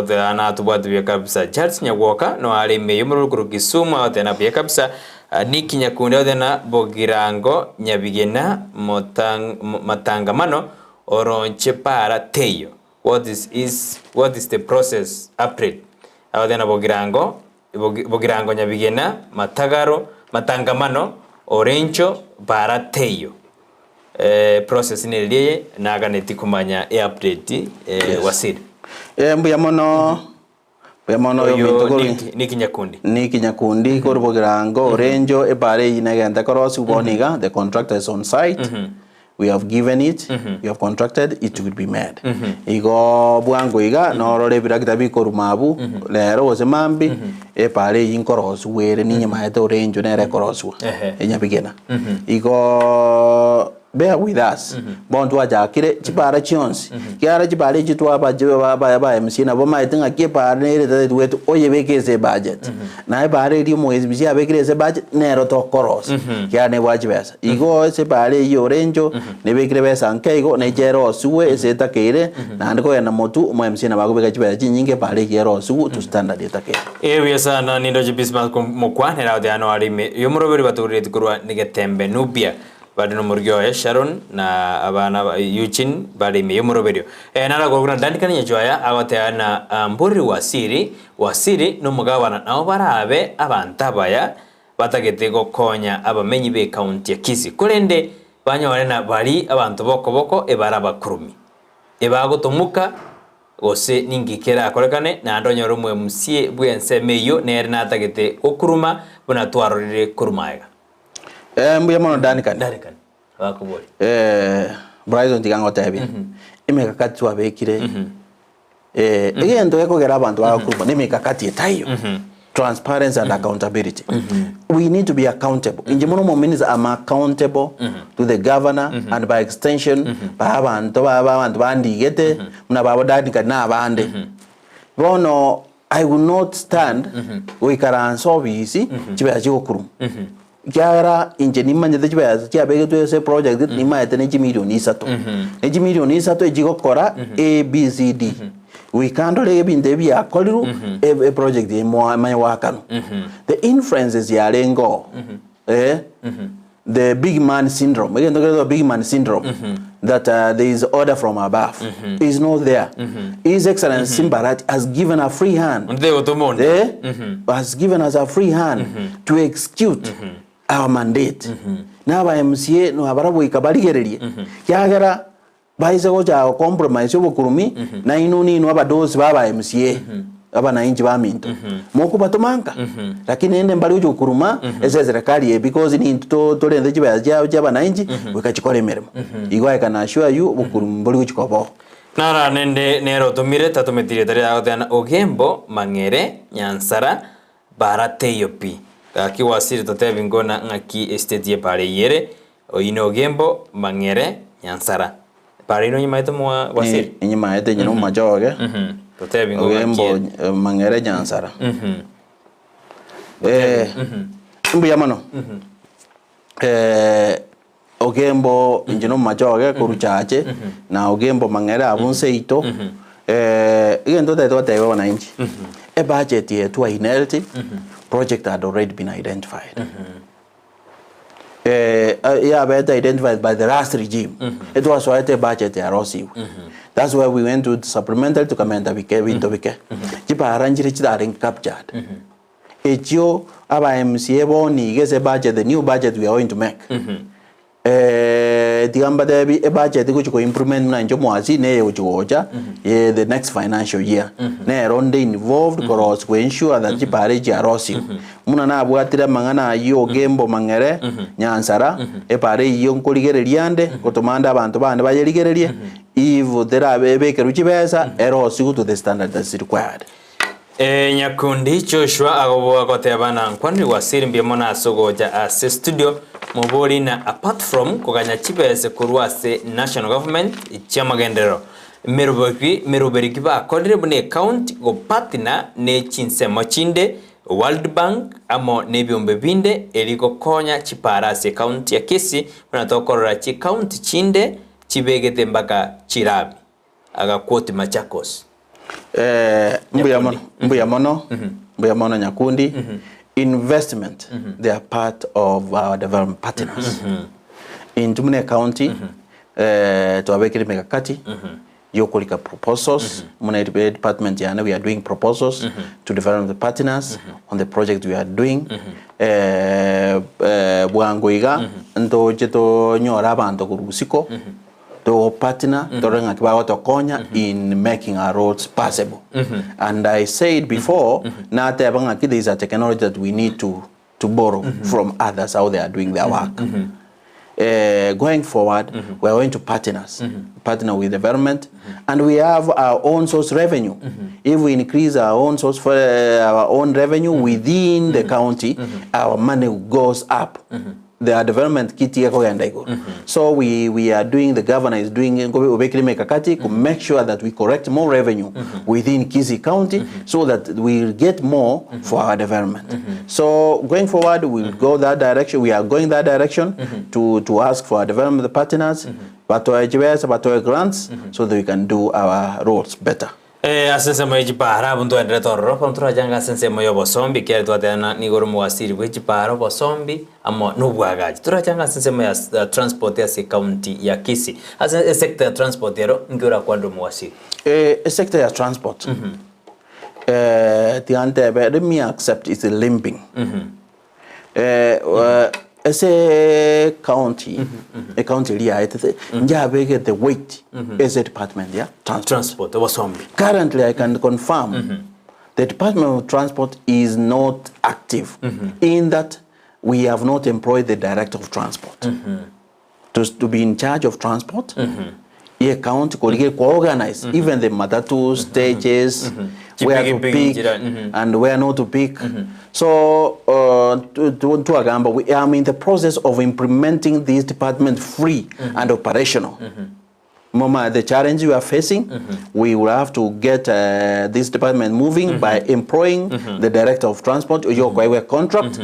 the anatubwate buya kabisa Charles Nyagwoka no arime yumoroberio koru Kisumu the na buya kabisa Nick Nyakundi the na Bogirango Nyabigena Motang, Matangamano Oronche Para Teyo What is is what is the process upgrade agote na bogirango bogirango nyabigena matagaro matangamano orencho bara teiyo eh, process nereria eye naganeti komanya e update eh, Yes. wasiri Eh, mbuya mono mbuya mono oyo oyo ominto korwa Nick Nick Nyakundi Nick Nyakundi korwa Bogirango Orenjo ebara eyio negente korosiwa bono iga the contractor is on site we have given it we have contracted it will be made igo bwango iga norore ebirakita bikoruma abwo rero gose mambia ebara eyio nkorosiwa ere ninye maete Orenjo nere ekorosiwa Ehe. enyabigena igooo Bear with us. Bono twachakire chipara chionsi. Kiara chipara echi twaba ba ba MCA nabo bamaete ng'aki epara nere etateti oyebeke ase ebudget. Na epara eria omo MCA abekire ase ebudget nero tokorosia. Kiara nebwate chibesa. Igo ase epara eyio orencho nebekire besa nke igo neche erosiwe ase etakeire naende kogenda motwe omo MCA nabo akobeka chibesa chinyinge epara eyio erosiwe to standard etakeire. Ee buya sana nindoche Bismarck mokwa nere agoteana noare ime y'omoroberi batogoretie korwa Negetembe Nubia. Bare nomorugi oye Sharon, na abana ba Eugene bare ime y'omoroberio. Ere naragoro buna Duncan Nyachoaya agoteba na Mbori Wasiri, Wasiri nomogabana nabo barabe abanto abaya batagete gokonya abamenyi b'ecounty ya Kisii korende banyore na bari abanto b'okoboko ebare abakurumi ebagotomoka gose ninki kerakorekane naende onyore omwMCA bw'ensemo eyio nere natagete gokuruma buna twarorire korwa magega. Eh, mbuya mono Duncan. Duncan, abakoboria. Eh, Bryson tiga ngotebie. Emekakati twabekire. Eh, egento gekogera abanto bagakuruma na emekakati etaiyo. Transparency and accountability. We need to be accountable. Inche mono omominister am accountable to the governor and by extension ba abanto ba ba abanto bandigete buna babo Duncan na abande. Bono I will not stand goikaransa obisi chibesa chigokuruma ekiagera inche nimanyete chibesa chiabegetwe ase eproject nimaete ne chimilioni isato ne chimilioni isato echigokora ABCD goika ndore ebinto ebi biakorirwe e- eproject eye moa emanye goakanwa. The influences yarenge oo eh. The big man syndrome, egento keretwa big man syndrome, that there is order from above, is not there. His Excellency Simba Arati has given a free hand. Onde tagotoma onde. Eh, has given us a free hand to execute our mandate. Na aba MCA no abarabwo goika barigererie, kiagera Baise gocha gocompromise obokurumi, nainwe ninwe abadosi ba aba MCA, abanainchi baminto, mokobatoma nka, lakini rende mbare gocha gokuruma ase eserekari eye because nintwe to torente chibesa chiabo chia abanainchi goika chikore emeremo. Igo I can assure you obokurumi mbori gochi koba oo. Nara nende nere otomire tatometi rieta riaye agoteba Ogembo Mang'ere Nyansara Bara teiyo pi. Gaki gwasire totebi ngona ng'aki estate y'epara eyio ere, oyio n'Ogembo, Mang'ere, Nyansara. Epara eyio nonyimaete mwa gwasire? Inyimaete inye nomomachoge, Totebi ngo ng'aki Ogembo, ere. Mang'ere, Nyansara. Eh, mbuya mono. Ogembo inche nomomachoge korwa chache, na Ogembo Mang'ere abwo nseito, egento otagete goteba abananchi, ebudget eye twa inherit, project had already been identified. Yabete identified by the last regime, etwasoete ebudget yarosiwe. That's why we went to supplementary tokamenta bike ebinto bike. Chipara nchire chitarenge captured. Echio. Aba MCA bono iga ase ebudget, the new budget we are going to make, tiga mbatebi ebudget egochi ko implement buna inche omwasi neye egochi gocha ye the next financial year. Nero nde involved korosia ko ensure that chipara echi chiarosiwe. Buna nabwatire amang'ana ayio Ogembo Mang'ere, Nyansara, epara eyio nkorigereria ande, ngotoma ande abanto bande bayerigererie, if terabe ebekerwe chibesa, erosigwe to the standard that's required. Ee, Nyakundi Joshua agoboa goteba na nkwanire Wasiri mbuya mono ase ogocha ase studio mobori na apart from koganya chibese korwa ase national government chiamagenderero meroberi meroberi ki bakorire buna ecounty gopartner ne chinsemo chinde World Bank amo nebiombe binde eri gokonya chipara ase ecounty ya Kisii buna tokorora chicounty chinde chibegete mpaka chirami. Agaquote Machakos. Eh, mbuya mono, mbuya mono, mbuya mono Nyakundi. Investment, they are part of our development partners. Intwe buna ecounty, eh, twabekire emekakati yokorika proposals buna e department yane we are doing proposals to development partners on the project we are doing. Eh, eh, bwango iga ntoche tonyore abanto korwa isiko To partner torore ng'aki bagotokonya in making our roads passable. And I said before, nateba ng'aki there is a technology that we need to, to borrow from others how they are doing their work. Eh, going forward, we are going to partners, partner with development, and we have our own source revenue. If we increase our own source for our own revenue within the county, our money goes up. Their development kiti ekogenda igoro. So we, we are doing, the governor is doing obekire mikakati to make sure that we correct more revenue within Kisii County so that we get more for our development. So going forward, we'll go that direction. We are going that direction to, to ask for our development partners, batoe chibesa, batoe grants, so that we can do our roles better. Eh, ase ensemo ye chipara abwo ntwaenderete ororo, bono torachange ase ensemo y'obosombi, ekiagera twatebana nigo ore omowasiri bwe chipara, obosombi, amo na obwagachi. Torachange ase ensemo ya ya transport ase ecounty ya Kisii. Ase esector ya transport ero, nki orakwanere omowasiri? Eh, esector ya transport, eh, tiga ntebe, let me accept it's limping. Eh, ase county, ecounty eria yaetete, njabegete weight ase department ya transport. Transport, obosombi. Currently, I can confirm the Department of Transport is not active in that we have not employed the Director of Transport to, to be in charge of transport. Ye county korige organize even the matatu stages where to Chipikipiki pick njira, and where not to pick. So to, to, to we am in the process of implementing this department free and operational. Mama, the challenge we are facing, we will have to get this department moving by employing the director of transport, mm contract,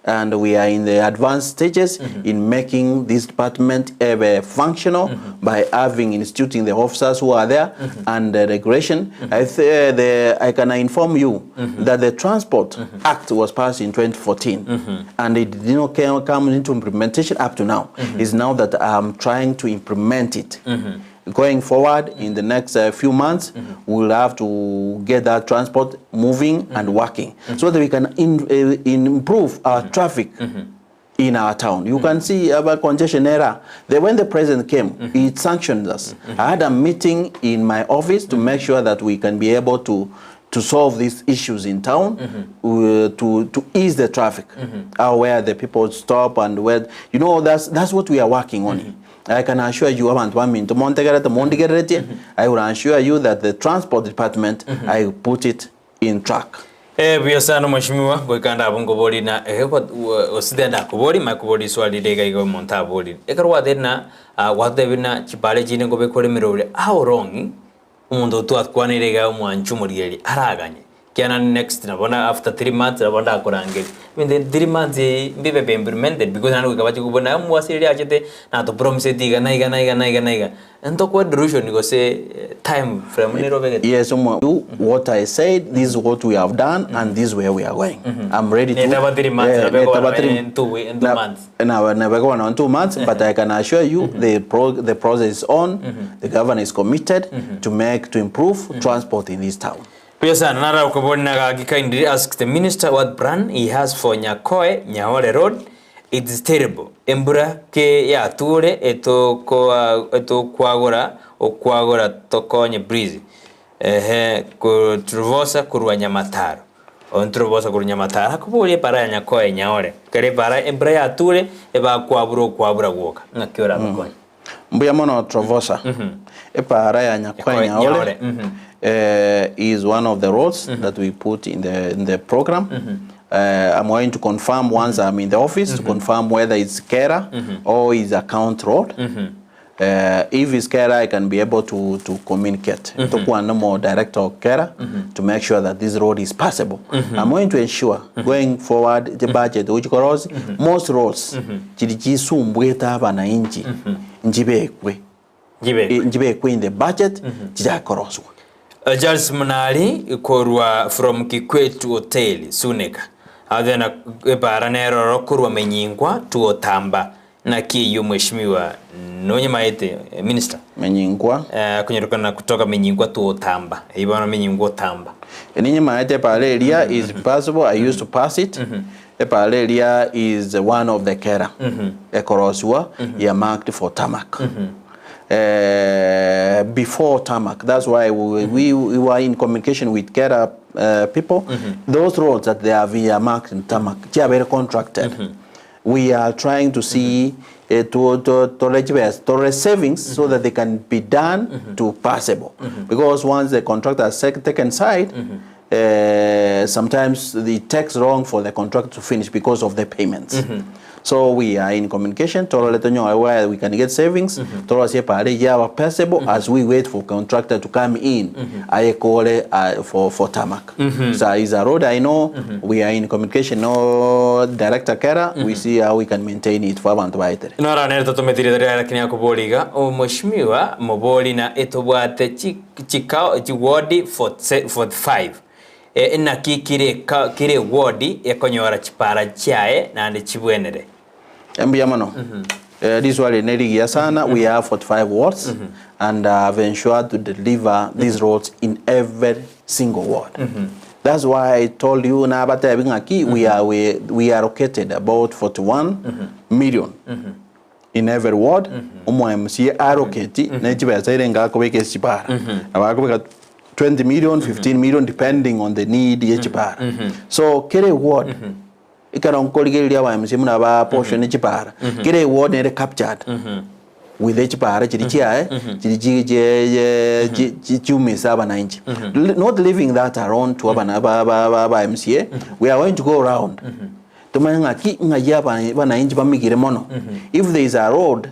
and we are in the advanced stages in making this department functional by having instituting the officers who are there and the regulation. I, th- the, I can inform you that the Transport Act was passed in 2014 and it did not come into implementation up to now. It's now that I'm trying to implement it. Going forward in the next few months, we'll have to get that transport moving and working so that we can improve our traffic in our town. You can see about congestion era. When the president came, he sanctioned us. I had a meeting in my office to make sure that we can be able to solve these issues in town, to ease the traffic, where the people stop and where, you know, that's what we are working on. I can assure you, abantu baminto montegerete mondigereretie, I will assure you that the transport department, I put it in track. Eh, buya sana mheshimiwa goikanda abo ngobori na ositenda kobori makobori swali rega igo omonto abori ekero gwatebire na gwatebire na chipare chinde ngobekore emerobere how long omonto twakwanire iga omwanchi omorigereria araganye kiana next nabo na after 3 months nabo ndakorangeria ebinto 3 months mbibe be implemented because naende goika bache kobua naye omwasiriri achete natopromiseti iga na iga na iga na iga na iga ntokwa duration gose time frame nere obegete. Yes, what I said, this is what we have done, and this is where we are going. I'm ready to. Netaba 3 months, Eh, nabego netaba wana in 2 in 2 months. Na nabego wana in 2 months, but I can assure you the process is on. The governor is committed to make to improve transport in this town. Buya sana, naro okoboria na gaki kindly ask the minister what plan he has for Nyakoe Nyaore road, it's terrible, embura ki yature etokwagora okwagora tokonye please, ehe Truvosa korwa Nyamataro, oyo Truvosa korwa Nyamataro akoboria epara ya Nyakoe Nyaore, ekero epara embura yature ebakwabura okwabura gwoka, ng'aki orabakonye? Mbuya mono Trovosa. Epaara ya Nyakoe Nyaore is one of the roads that we put in the, in the program. I'm going to confirm once I'm in the office to confirm whether it's Kera or it's a count road. If it's Kera, I can be able to communicate to one more director of Kera to make sure that this road is passable. I'm going to ensure going forward the budget which cross most roads chiri chisumbwete abananchi nchibekwe Nchibekwe. Nchibekwe in the budget chichakoroswa. Charles Munari korwa from Kikwetu Hotel Suneka athena epara nere ororo korwa Menyinkwa to Otamba naki eyio mweshimiwa nonyemaete minister Menyinkwa. Akonyorokana kutoka Menyinkwa to Otamba eyio bono Menyinkwa Otamba. Ninyemaete epara eria is passable I used to pass it Epaara eria is one of the kera ekorosiwa earmarked for tarmac before tarmac that's why we, we, we were in communication with kera people those roads that they have earmarked in tarmac chiabere contracted we are trying to see to, to, tore chibesa tore savings so that they can be done to passable because once the contractor has taken side Sometimes it takes long for the contract to finish because of the payments. So we are in communication torore tonyore where we can get savings torosie pare yaba passable as we wait for contractor to come in ayekore for tarmac. So is a road I know we are in communication no director Kera we see how we can maintain it for abantu baetere. Nora nere totometi rieta riaye lakini akoboria iga, Omweshimiwa mobori na etobwate chi chikao chiwodi 45 naki kire kera ewodi ekonyora chipara chiaye naende chibwenere. Mbuya mono. Riswali eri nerigiya sana. We have 45 wards and have ensured to deliver these roads in every single ward. That's why I told you nabatebi ng'aki we are we, we allocated about 41 million In every ward, omo MCA allocate ne chibesa ere enga akobeka ase chipara. Nabo akobeka 20 million, 15 million depending on the need ye chipara. So kera eward ekero nkorigereria aba MCA buna ba portion chipara, kera eward nere captured with echipara chiria chiaye chiria chi chi chi chi chiumise abananchi. Not leaving that alone to abana ba ba ba MCA, we are going to go round. Tomanye ng'aki ng'ai abanainchi bamigire mono. If there is a road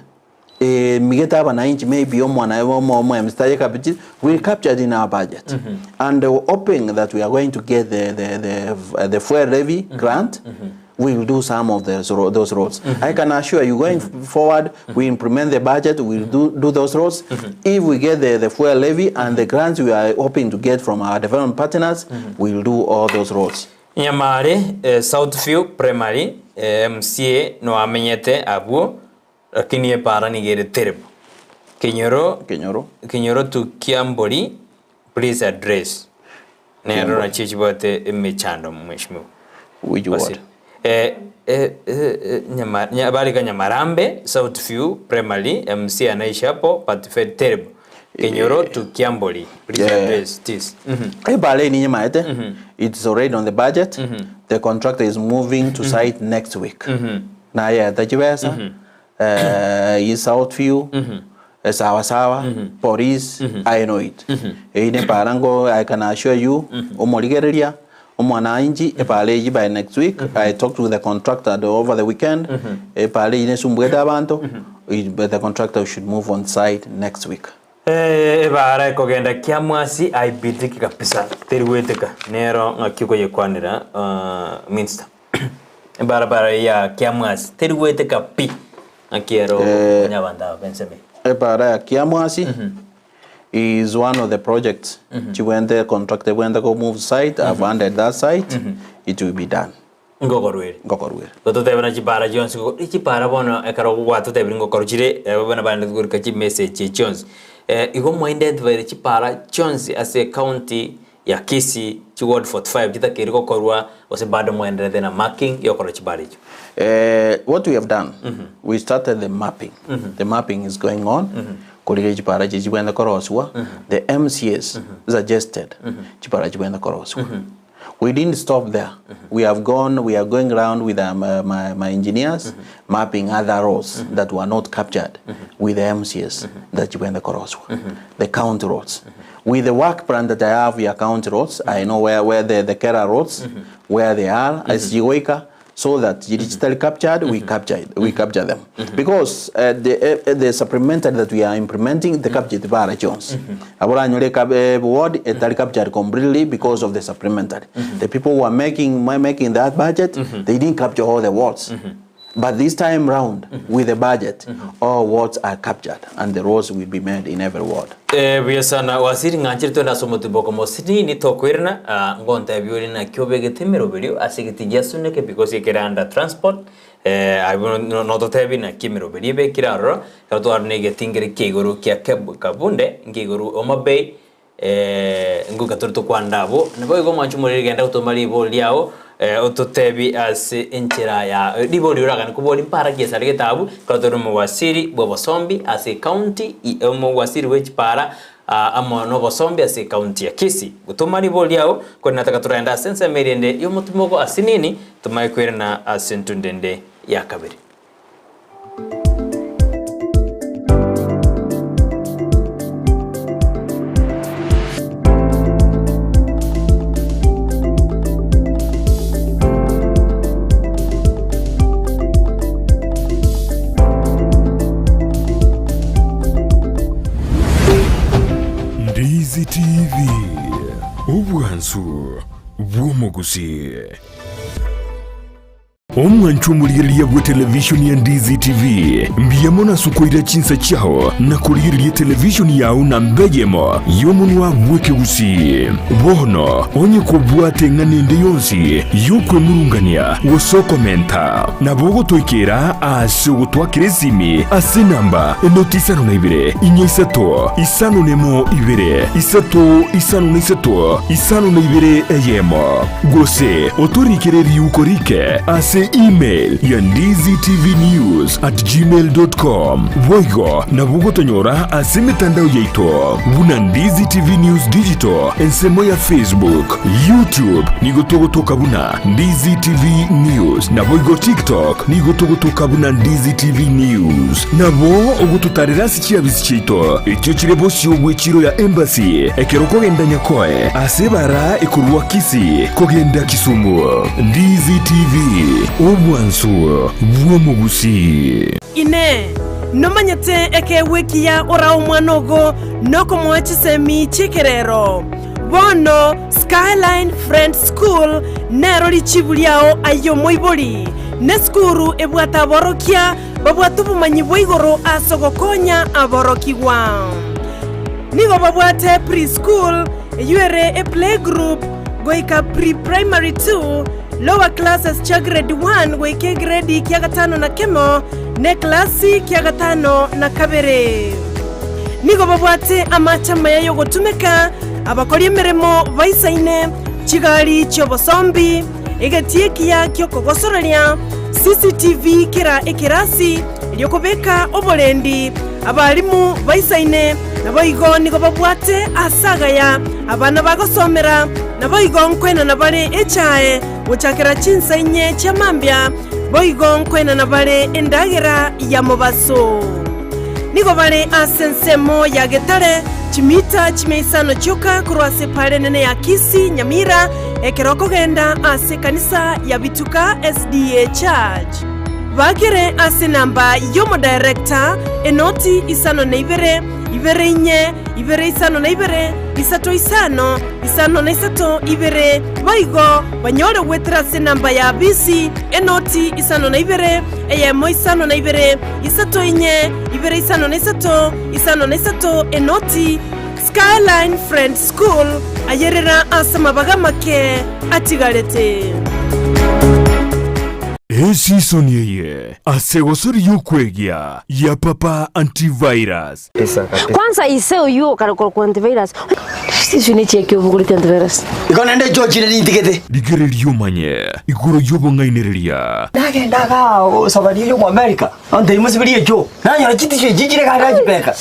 emigete abanainchi maybe omwana omo omo taye capture we capture it in our budget. And hoping that we are going to get the the the the fuel levy grant we will do some of those those roads. I can assure you going forward we implement the budget we will do do those roads. If we get the the fuel levy and the grants we are hoping to get from our development partners we will do all those roads. Nyamari, Southview Primary, MCA noamenyete abwo lakini epara nigo ere terrible. Kenyoro, Kenyoro. Kenyoro to Kiambori please address. Nero Kiambori. nachio chibwate emechando mweshimiwa. Which Basi. ward? Eh, eh, eh, eh, Nyama, nya, barika Nyamarambe, Southview Primary, MC anaishi hapo but very terrible. Kenyoro to Kiambori. Please address this. Ebara eye ninyemaete, it's already on the budget, the contractor is moving to site next week. Nayete chibesa, eh, South View, sawa sawa, police, I know it. Eyio ne ebara nko I can assure you, omorigereria, omwananchi, ebara eyio by next week, I talked to the contractor the over the weekend, ebara eyio nesumbuete abanto, but the contractor should move on site next week. Ebaara ekogenda kiamwasi aibitiki kabisa teri gweteka nero ng'aki okoyekwanera minster ebarabara ya kiamwasi teri gweteka pi ng'aki ero okonya abanto aba bensemo eye. Ebaara ya kiamwasi is one of the projects chibwente contractor ebwente ko move site I've handed that site it will be done. Ngokorwa ere. Ngokorwa ere. Gototebia na chipara chionsi go chipara bono ekero gwatotebire ngokorwa chire buna barenge korika chimessage echi chionsi. Igo mwa identifyire chipara chionsi ase ecounty ya Kisii chi ward 45 chitakeire gokorwa gose bado moenderete na marking yokora chibara echio? What we have done, we started the mapping. The mapping is going on. Korigia chibara chiria chibwenerete korosiwa. The MCAs suggested chibara chibwenerete korosiwa. We didn't stop there. We have gone, we are going round with my, my engineers mapping other roads that were not captured with the MCAs that chibwenerete korosiwa. The county roads. With the work plan that I have ya county roads, I know where, where the, the Kera roads, where they are, as chigoika, so that chiri chitari captured, we capture it, we capture them. Because the, the supplementary that we are implementing, the captured bara chionsi. Abo oranyore eka ward etari captured completely because of the supplementary. The people who are making, making that budget, they didn't capture all the wards. But this time round, with the budget, all wards are captured and the roads will be made in every ward. Eh, buya sana wasiri ng'anchire twende ase omotiboko mosinini tokoirana ah, ngontebia ore naki obegete emeroberio ase egeti giasuneke because ekere under transport eh, abwo no- nototebie naki emeroberio ebekire aroro ekero twarora na egeti nkere kia igoro kia Keb- Kabunde nkia igoro Homa Bay Ngoika tore tokwanda abwo, naboigo omwanche omoriri genda gotoma ribori riao, ototebi ase enchera ya ribori oragane kobori mpara ki esare getabu, ekero tore omowasiri bw'obosombi ase ecounty, omowasiri bwe chipara amo nobosombi ase ecounty ya Kisii. Gotoma ribori riao, korende nataka toragende ase ensemo eria ende y'omotumogo ase nini, tomanye koirana ase entunda ende ya kabere. Ndizi TV, obwansu bw'omogusii. Omwancho omorigereria bw'etelevishoni ya Ndizi TV, mbuya mono ase okoira chinsa chiao na korigereria etelevishoni yao namba eyemo y'omonwa bw'ekegusii. Bono onye kobwate eng'ana ende yonsi y'okwemurungania gose okomenta, nabo ogotoikera ase ogotwakera esimi ase enamba enoti isano na ibere, inya isato, isano nemo ibere, isato isano na isato, isano na ibere eyemo. Gose otorikere riuko rike ase email ya ndizitvnews@gmail.com. Boigo nabo ogotonyora ase emetandao yaito buna Ndizi TV News Digital ensemo ya Facebook, YouTube nigo togotoka buna Ndizi TV News naboigo TikTok nigo togotoka buna Ndizi TV News. Nabo ogototarera ase chiabisi chiaito echio chire bosio bw'echiro ya Embassy ekero okogenda Nyakoe ase ebara ekorwa Kisii kogenda Kisumu. Ndizi TV, obwansu bw'omogusii. Inee! Nomanyete ekeegwa ekiya orae omwana ogo nokomoa chisemi chi'ekerero? Bono Skyline Friends School nero richibu riao aye omoibori, nesukuru ebwate aborokia babwate obomanyi bwa igoro ase ogokonya aborokigwa. Nigo babwate pre-school, eyio ere eplaygroup, goika pre-primary 2, lower classes chia grade 1 goika egredi kia gatano na kemo, na eklasi kia gatano na kabere. Nigo babwate amache amaya y'ogotumeka, abakori emeremo baisaine, chigari chi'obosombi, Egetii ekiya gi'okogosoreria, CCTV kera ekerasi, erio kobeka oborendi abalimu baisaine, naboigo nigo babwate aase agaya abana bagosomera, naboigo nkoenana bare echae gochakera chinsa inye chia mambia, boigo nkoenana bare endagera ya mobaso. Nigo bare ase ensemo ya Getare, chimita chimia isano chioka korwa ase epaara enene ya Kisii, Nyamira, ekero okogenda ase ekanisa ya Bituka SDA Church. Bakere ase enamba y'omodirector, enoti isano na ibere, ibere inye, ibere isano na ibere, isato isano, isano na isato ibere, boigo banyore goetera ase enamba ya bisi, enoti isano na ibere, eyemo isano na ibere, isato inye, ibere isano na isato, isano na isato, enoti, Skyline Friends School, ayerera ase amabaga amake atigarete. Esisoni eye ase egosori y'okwegia ya Papa Antivirus. Kwanza ise oyio okare korokwa antivirus. Chisui ne chiaki obogoreti antivirus. Igo naende nchochire nintigete. Rigereria omanye igoro y'obong'ainereria. Nagenda igaa osabari eye Omoamerika, ontebia mosiberie echoo, nanyora chitishu echi chire iga nachibeka.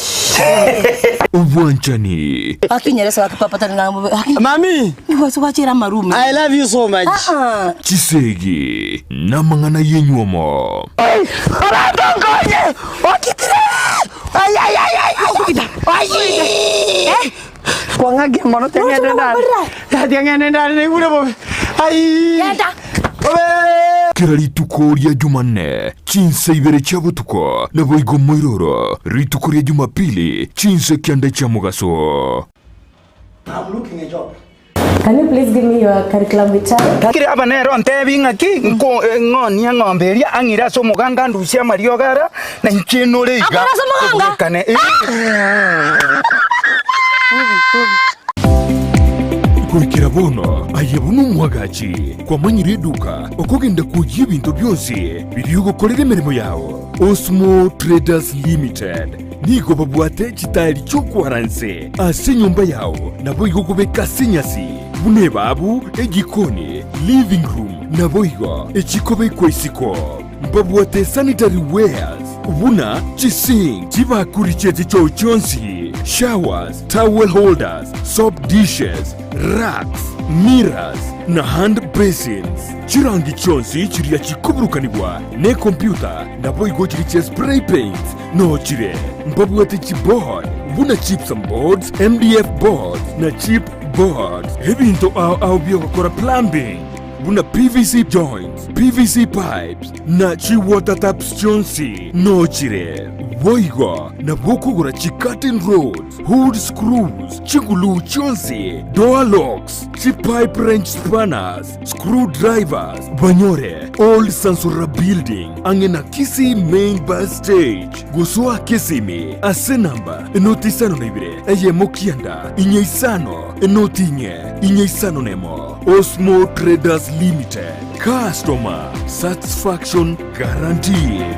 Obwanchani. Gaki nyeresa gaki papa tari ng'a bobe gaki. Mami! Nigo ase gwachera amarume. I love you so much. Chisegi namang'ana y'enywomo. Oranto nkonye! Okitire! Ai, ai, ai, ai, ai! Ai! Kwang'akia mono tiang'ende ndare. Tiang'ende ndare naigure bobe. Ai! Bobe! Kera rituko ria Jumanne, chinsa ibere chia botuko, naboigo moiroro, rituko ria Jumapili, chinsa kianda chia mogaso. I'm looking a job. Can you please give me your curriculum vitae? Kere aba nere ontebi ng'aki, nko ng'onie eng'ombe eria, ang'ire ase omoganga andusie amariogo ara, na inche nore iga. Akore ase omoganga? Tobwekane. Eh. Goikera bono, aye buna omwagachi, kwamanyire eduka okogenda kwoyia ebinto bionsi biria ogokorera emeremo yao. Osmo Traders Limited nigo babwate chitaeri chi'okwara nse ase enyomba yao, naboigo okobeka ase enyasi, buna ebaabu, ejikoni, living room, naboigo echikobekwa isiko. Mbabwate sanitary wares buna chisink, chibakuri chie chichoo chionsi, showers, towel holders, soap dishes, racks, mirrors, na hand basins. Chirangi chionsi chiria chikoburukanigwa nekompyuta naboigo chiria chia spray paints nochire. Mbabwate chiboard buna gypsum boards, MDF boards na chip boards. Ebinto ao ao biogokora plumbing buna PVC joints, PVC pipes na chi water taps chionsi nochire. Boigo nabo okogora chi curtain rods, hood screws, chiguluu chionsi, door locks, chi pipe wrench spanners, screw drivers, banyore Old Sansora Building ang'e na Kisii Main Bus Stage. Gosoa Kisimi ase namba enoti isano na ibere eyemo kianda inye isano enoti inye inye isano nemo. Osmo Traders Limited, customer satisfaction guaranteed.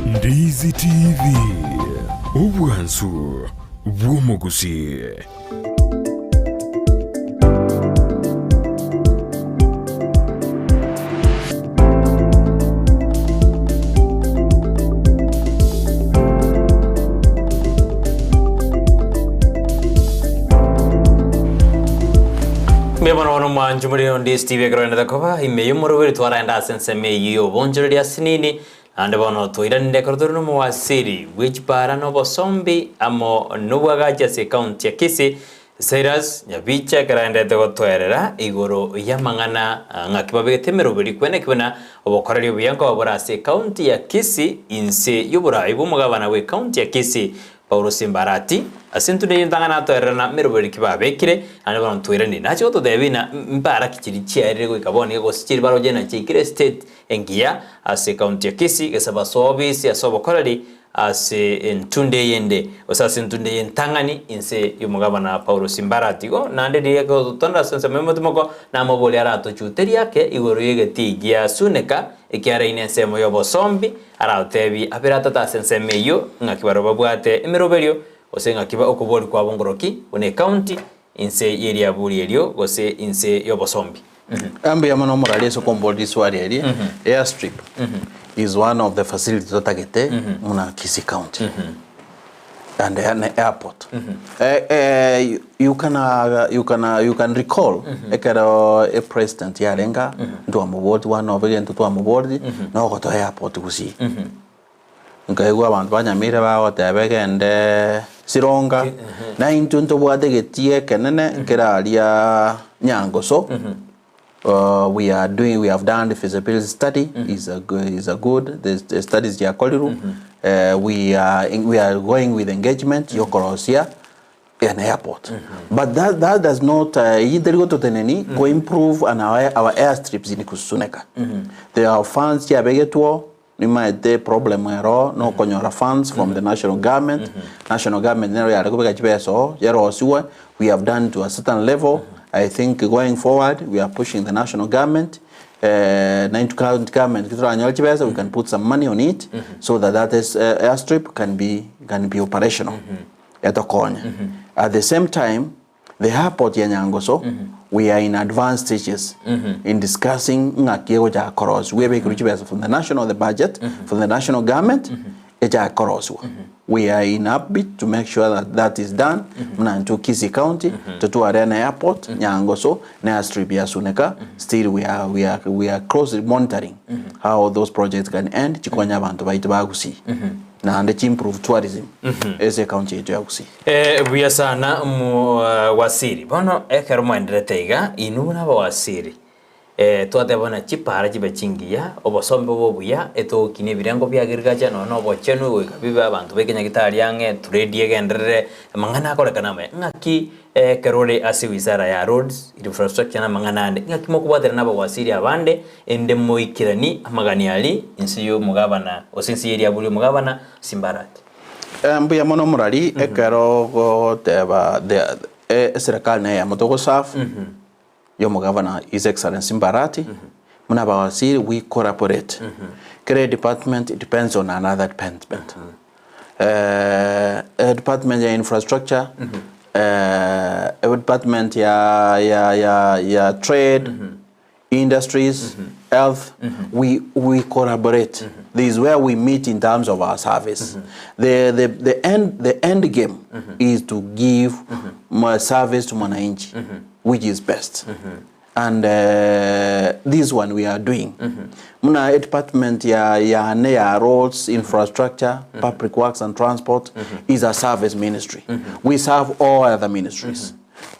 Ndizi TV, obwansu bw'omogusi. Mbuya mono bono mwancho muri onde Steve ekerogenete koba ime y'omoroberi twaraenda ase ensemo eyio y'obonchoreria ase nini Naende bono toiranire ekero tore nomowasiri bwe chipara na obosombi amo nobwagachi ase ekaunti ya Kisii, Cyrus Nyabicha ekero aenderete gotoerera igoro y'amang'ana ng'aki babegete emeroberi kweneki buna obokoreri obuya nkoba bore ase ekaunti ya Kisii inse y'oborai bw'omogabana bw'ekaunti ya Kisii Paulo Simbarati, ase intwe neyio ntang'ani atoerera na meroberi ki babekire, naende bono ntoiranire. Nache gototebia ng'a mbara ki chiria chiaerire goika bono iga gose chiria baroche ng'a chiaikire estate engiya ase ekaunti ya Kisii, gese basoa obisi ase obokoreri ase entunda eyende, gose ase entunda eye entang'ani inse y'omogabana Paulo Simbarati. Igo naende riria egototonera ase ensemo y'omotimoko, namoborie aratochuterie ake igoro y'egetii gia Suneka, ekiareine ensemo y'obosombi, Aratotebie abere atato ase ensemo eyio, ng'aki barabwo babwate emeroberio, gose ng'aki okoboria kwabo ngoroki, buna ecounty, inse y'eriaburi erio, gose inse y'obosombi. Mbuya mono omorari ase okomboria riswali eri, airstrip is one of the facility totagete buna Kisii County and an airport. You can you can you can recall ekero e president yarenge aa, ntwamoboria one of egento twamoboretie, na ogotoa airport gusii. Nkaigwa abanto ba Nyamira bagoteba egende Sironga, na intwe ntobwate egetii ekenene kere aria Nyangoso, we are doing we have done the feasibility study is a is a good the, the studies chiakorirwe we are we are going with engagement yokorosia an airport but that, that does not eyio teri gototeneni ko improve on our, our airstrips in Kusuneka there are funds chiabegetwo Nimaete problem ero nokonyora funds from the national government, national government nero yare kobeka chibesa oo yarosiwe, we have done to a certain level. I think going forward we are pushing the national government na intwe county government kitoranyore chibesa we can put some money on it so that that is airstrip can be can be operational etokonye. At the same time the airport ya Nyangoso we are in advanced stages in discussing ng'aki egochaka korosiwa ebekerwe chibesa from the national the budget from the national government echake korosiwa. We are in upbeat to make sure that that is done buna intwe Kisii County totware an airport Nyangoso na airstrip ya Suneka still we are, we are, we are closely monitoring how those projects can end chikonye abanto baito ba Gusii naende chi improve tourism ase ecounty yaito ya Gusii. Eh, buya sana omo wasiri. Bono ekero mwaenderete iga, inwe buna abawasiri, eh, twateba buna chipara chibe chingiya, obosombe bobe obuya, etogokinia ebirengo bia agriculture nonya na obochenu goika bibe abanto ba ekenyagitari ang'e, trade egenderere, amang'ana akorekane amaya. Ng'aki ekero ore ase wizara ya roads, infrastructure na amang'ana ande, ng'aki mokobwaterana na abawasiri abande, ende moikeranie amagani aria inse ya omogabana gose inse ya eriabu ria omogabana Simbarati? Mbuya mono omorari ekero ogoteba the eserekari neyemo togoserve ya omogavana His Excellency Mbarati buna abawaziri we collaborate kera edepartment depends on another department department ya infrastructure department ya ya ya ya trade industries, health, we, we collaborate. This is where we meet in terms of our service. The, the, the, end, the end game is to give my service to mwananchi, which is best. And this one we are doing. Muna department ya, ya, ne ya roads, infrastructure, public works and transport is a service ministry. We serve all other ministries.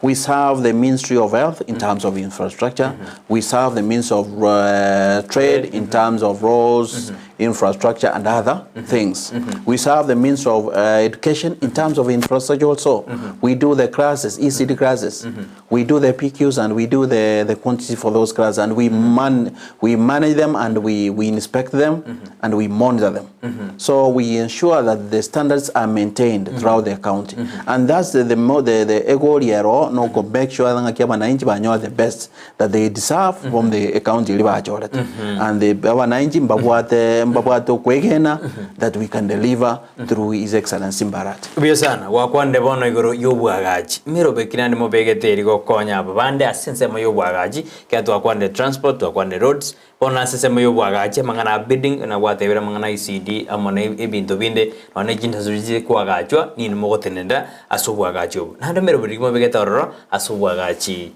We serve the Ministry of Health in terms of infrastructure. We serve the Ministry of Trade in terms of roads, infrastructure and other things. We serve the Ministry of Education in terms of infrastructure also. We do the classes, ECD classes. We do the PQs and we do the, the quantity for those classes and we, man, we manage them and we, we inspect them and we monitor them. So we ensure that the standards are maintained throughout the county. And that's the, the, mo- the, the egoal yero no go make sure ng'aki abananchi banyoa the best that they deserve from the county eri bachorete. And the abananchi mbabwate mbabwate okwegena that we can deliver through His Excellency Mbarati. Buya sana, gwakwanire bono igoro y'obwagachi. Merobeki naende mobegete eri gokonya aba bande ase ensemo y'obwagachi, ekiagera twakwanire transport, twakwanire roads, Bono ase ensemo y'oboagachi amang'ana a building na gwatebire amang'ana a ECD amo na ebinto binde nonya ne chindasuri chikoagachwa ninwe mogotenenera ase oboagachi obo. Naende emeroberi ki mobegete ororo ase oboagachi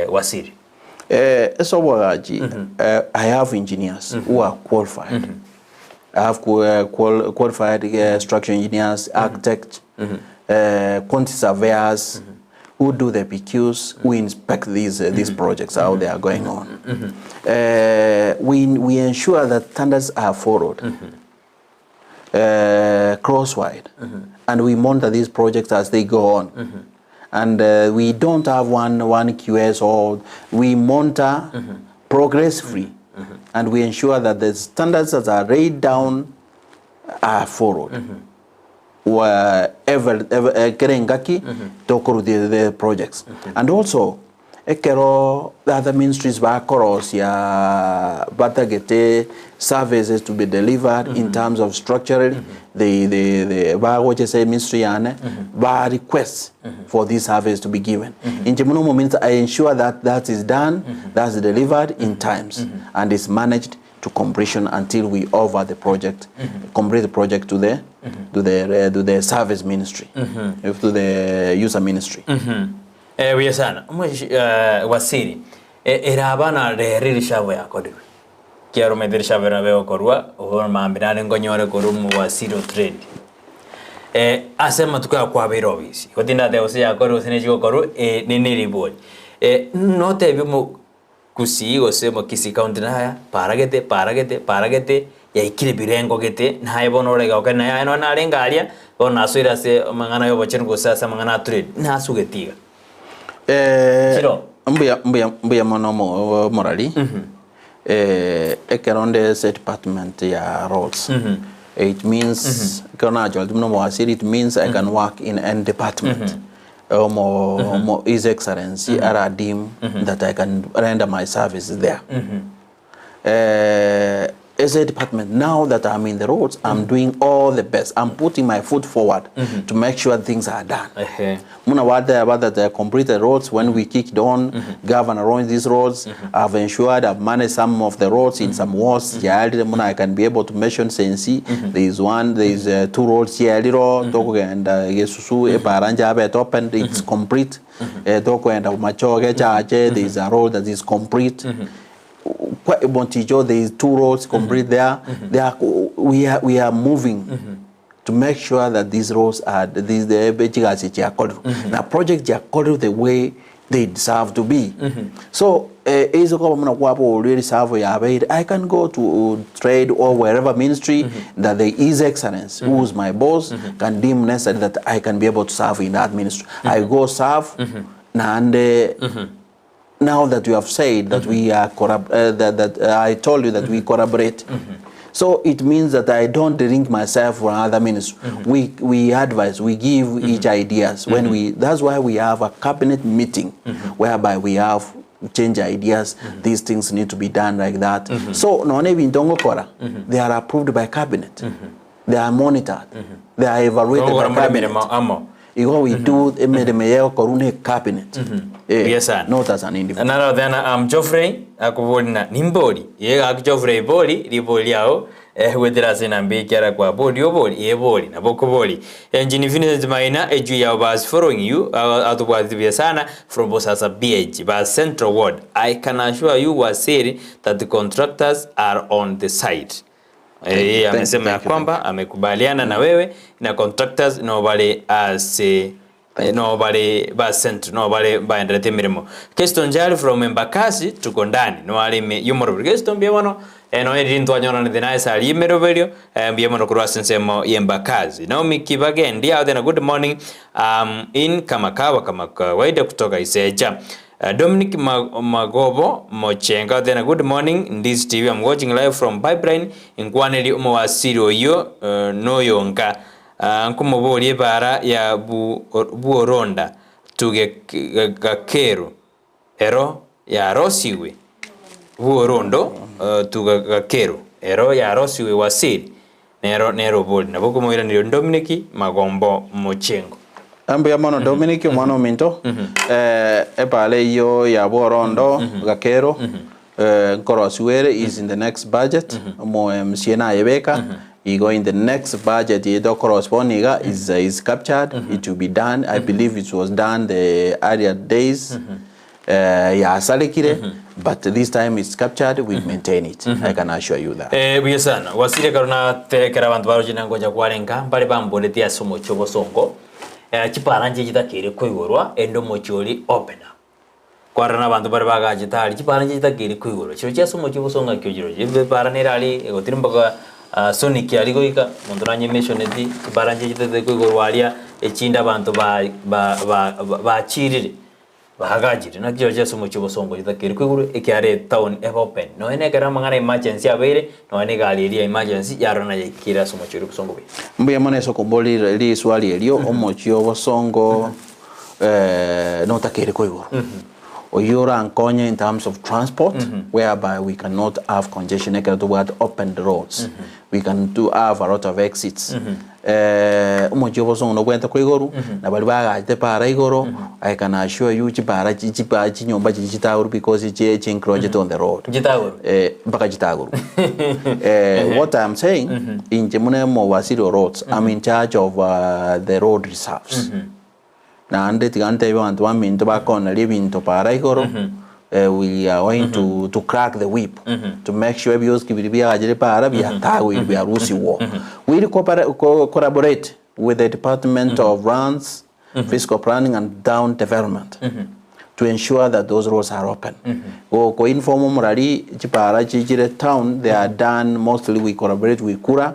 wasiri? Ase oboagachi I have engineers who are qualified. I have qualified structural engineers, architect, quantity surveyors who do the PQs, who inspect these, these projects, how they are going on. We, we ensure that standards are followed crosswide, and we monitor these projects as they go on. And we don't have one, one QS or we monitor progressively, and we ensure that the standards that are laid down are followed. Every, every, kere engaki tokorutia the projects. And also ekero the other ministries bakorosia batagete services to be delivered in terms of structurally the, the, the bagocha ase ministry yane ba request for this service to be given. Inche buna omominister I ensure that that is done, that's delivered in times and is managed to completion until we over the project, complete the project to the, to the, to the service ministry, to the user ministry. Eh, buya sana. Omweshi eh, wasiri. Eh, era abana rero erishabo yakorirwe. Kiaro omanyete erishabo nabo egokorwa, obo mambia nare nkonyore korwa omowasiri o trade. Eh, ase amatuko aya kwabeire obisi, igo tindateba gose yakorirwe gose nechigokorwa, eh, ne neribori. Eh, notebie omo Gusii gose omo Kisii county naya paragete paragete paragete yaikire birengo gete naye bono ore iga naye aye nonye narenge aria bono nasoire ase amang'ana ya obochenu gose ase amang'ana a trade nasugete iga. Eh, Chiro. mbuya mbuya mbuya mono omo- omorari eh, ekero nde ase department ya roads it means ekero nachorete buna omowasiri it means I can work in any department. Omo omo His Excellency ara deem that I can render my service there. Eh, as a department, now that I'm in the roads, I'm doing all the best. I'm putting my foot forward to make sure things are done. Ehe. Muna wateba that I completed roads when we kicked on, governor runs these roads. I've ensured I've managed some of the roads in some wards. Chiarire muna I can be able to mention Sensi. There is one, there is two roads chiariro, tokogenda Gesusu, epara nchabete opened, it's complete. Eh, tokogenda Machoge Chache, there is a road that is complete. Kwa Montijo, there is two roads complete there. They are, we are moving to make sure that these roads are, these, the chigasi chiakorerwe. Na project chiakorerwe the way they deserve to be. So, eh, iso koba muna kwapo already serve yabeire, I can go to trade or wherever ministry that the His Excellence, who is my boss, can deem necessary that I can be able to serve in that ministry. I go serve, naende now that you have said that we are that, that I told you that we collaborate. So it means that I don't link myself for another ministry. We advise, we give each ideas. When we, that's why we have a cabinet meeting whereby we have change ideas. These things need to be done like that. So none ebinto ngokora, they are approved by cabinet. They are monitored. They are evaluated Gokora by more cabinet. emeremo amo. Igo we do emeremo yegokorwa ne cabinet. Eh, Yes, sir. not as an individual. Naro then Geoffrey akobori na nimbori ye gaki Geoffrey bori ribori riao eh gwetera ase enamba ekiara kwa bori obori ye bori nabo okobori Engineer Vincent Maina ejuu yao bas following you atobwatete buya sana from Bosasa BH ba Central Ward I can assure you wasiri that the contractors are on the site. Eh, Thank- amesema ya thank you, kwamba amekubaliana na wewe na contractors no bale ase no bale ba cent no bale baenderete emirimo. Kesto Njali from Embakasi tuko ndani no alime yomoroberi. Kesto mbuya mono eh, no eriri ntwanyoranete naye ase aria emeroberio eh, mbuya mono korwa ase ensemo ya Embakasi. Naomi Kibagendi out there, good morning in kama kawa kama kawaida kutoka Iseja. Dominic Magobo Mochenga out there, good morning Ndizi TV, I'm watching live from Pipeline. Nkwaneri omowasiri oyio noyonka nkomoboria ebara ya Buoronda to Gakero ero yarosiwe Buorondo to Gakero ero yarosiwe wasiri nero nero obori nabo okomoiraneria Dominic Magombo Mochengo. Mbuya mono Dominic omwana ominto eh, ebara eyio ya Bworondo Gakero eh, nkorosiwa ere is in the next budget omo MCA nayebeka igo in the next budget eye tokorosia bono iga is, is captured it will be done I believe it was done the earlier days eh, yasarekire but this time it's captured we maintain it I can assure you that. Eh, buya sana wasire karo naterekera abanto baroche na ngocha kwarenga mbare bamboretie ase omochie obosongo eh, chipara nche chitakeire koigorwa ende omochie oria open up kwarora na abanto bare bagachete aria chipara nche chitakeire koigorwa chiro chia ase omochie obosongo ng'aki ochiroche ebara nere aria egotiri mpaka ah, sonic aria goika monto nanyemeshoneti chipara nche chitagete koigorwa aria echinde abanto ba ba ba bachirire Baagachire, naki chirochio ase omochie obosongo chitakeire koigurwa, ekiagera etown ebe open. Nonya nekero amang'ana emergency abeire, nonya na egari eria ya emergency yarora naye yaikire ase omochie oria obosongo buya. Mbuya mono ase okombori riswali erio, omochie obosongo notakeire koigorwa. Oyio orankonye in terms of transport whereby we cannot have congestion ekero tobwate opened roads. We can do have a lot of exits. Omochie obosongo nobwenerete koigorwa, na baria bagachete para igoro, I can assure you chipara chi chipa chinyomba chiria chitagorwe because chi chi encroachete on the road. Nchitagorwe? Mpaka chitagorwe. What I am saying, inche buna omowaziri o roads, I'm in charge of the road reserves. Naende tiga ntebie abanto baminto bakoneria ebinto para igoro, we are going to, to crack the whip to make sure ebioski biria biagachire para biatagoirwe biarusigwo. We will collaborate with the Department of Lands, Physical Planning and Town Development to ensure that those roads are open. Go inform omorari chipara chichire town, they are done mostly we collaborate with Kura,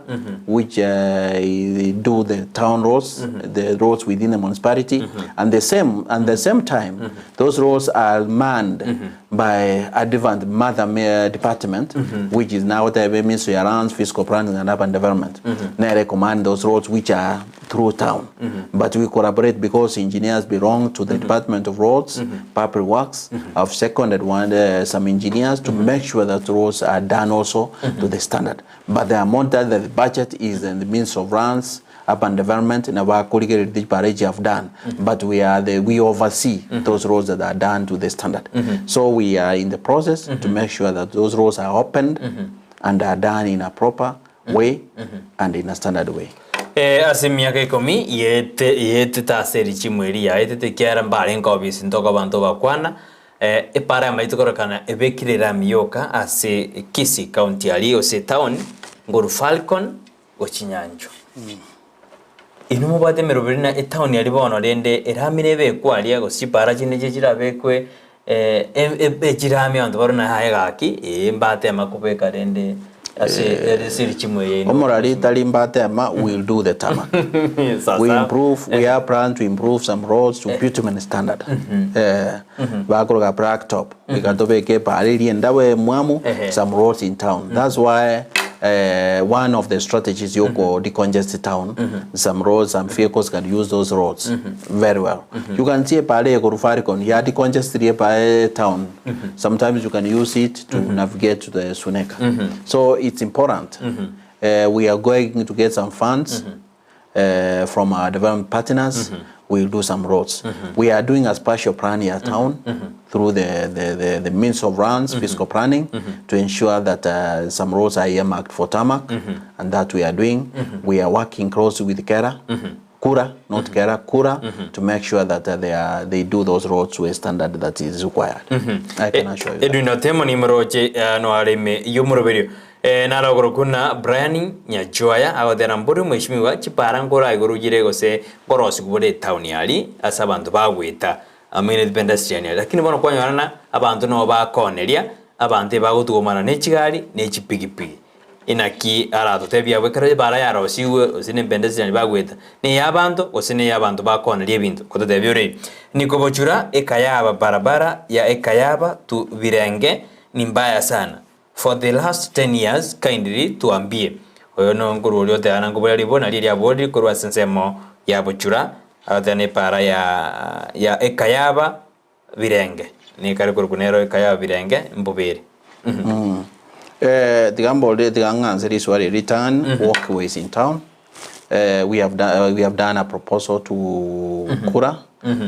which do the town roads, the roads within the municipality, and the same and the same time those roads are manned By a different mother department which is nagoteba Ministry ya Lands, Physical Planning and Urban Development nere ecommand those roads which are through town but we collaborate because engineers belong to the Department of Roads, Public Works, I've seconded one some engineers to make sure that roads are done also to the standard but the amount that the budget is in the Ministry of Lands, Urban Development nabo bakorigereria chipara echi have done but we are the we oversee those roads that are done to the standard so we are in the process to make sure that those roads are opened and are done in a proper way and in a standard way. Eh, ase emiaka ikomi yete yetete ase erichimo eri yaetete ekiagera mbarenge obisi ntoka abanto bakwana eh, epara yamaete kororekana ebekire erami yoka ase Kisii county aria gose etown ngoru Falcon gochinyanchwa. Inwe mobwate emeroberi na etown aria bono rende erami nebekwe aria gose chipara chinde chiria chirabekwe echirami abanto barore naye aye gaki ee mbatema kobeka rende ase ase erichimo eye inwe. Omorari tari mbatema will do the tarmac. Sasa. We improve, we have plan to improve some roads to bitumen standard. Eh, bakoroka black top. Iga tobeke epara eria endabo emwamu, some roads in town. That's why one of the strategies yoko decongest town, some roads, some vehicles can use those roads very well. You can see epara eye korwa Faricon, ya decongestire epara town. Sometimes you can use it to navigate to the Suneka. So it's important. We are going to get some funds from our development partners, we will do some roads. We are doing a spatial plan ya town through the, the, the, the means of runs, physical planning, to ensure that some roads are earmarked for tarmac, and that we are doing. We are working closely with Kera, Kura, not Kera, Kura, to make sure that they, are, they do those roads to a standard that is required. I can assure you that. Edwin Otemo nimoroche noareme y'omoroberio Naro okorokwa buna Brian Nyachoaya agotera mbori omweshimiwa chipara nkoro igoro chire gose nkorosigwa bore etown aria ase abanto bagoeta amo ne pedestrian aria lakini bono kwanyora ng'a abanto nabo bakoneria abanto ebagotugomana ne chigari ne chipigipigi inaki aratotebie abwo ekero ebara yarosigwe gose ne pedestrian bagoeta ne eya abanto gose ne eya abanto bakoneria ebinto gototebia ore iga. Nikobochura ekayaba barabara ya ekayaba to birenge ni mbaya sana. For the last ten years kindly tuambie. Oyo nonkorwa oria oteana nkoboria ribo nario riaboriri korwa ase ensemo ya bochura agoteana epara ya ya ekayaba birenge nekare korokwa nero ekayaba birenge mbobere. Eh, tiga mbore tiga ng'anse riswali eri ritang'ani walkways in town Eh, we have done, we have done a proposal to Kura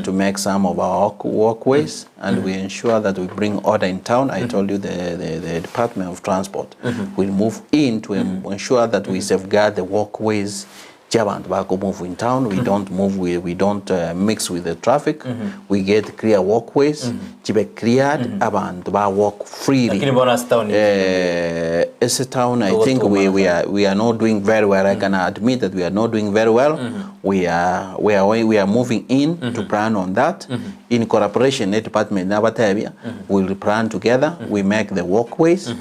to make some of our walkways and we ensure that we bring order in town. I told you the, the, the Department of Transport will move in to ensure that we safeguard the walkways chiabanto bako move in town. We don't move, we, we don't mix with the traffic. We get clear walkways, chibe cleared, abantu ba walk freely. Lakini bono ase town Eh, ase town I think we, we, are, we are not doing very well. I can admit that we are not doing very well. We are, we are, we are moving in to plan on that. In collaboration ne department nabatebia, we will plan together. We make the walkways.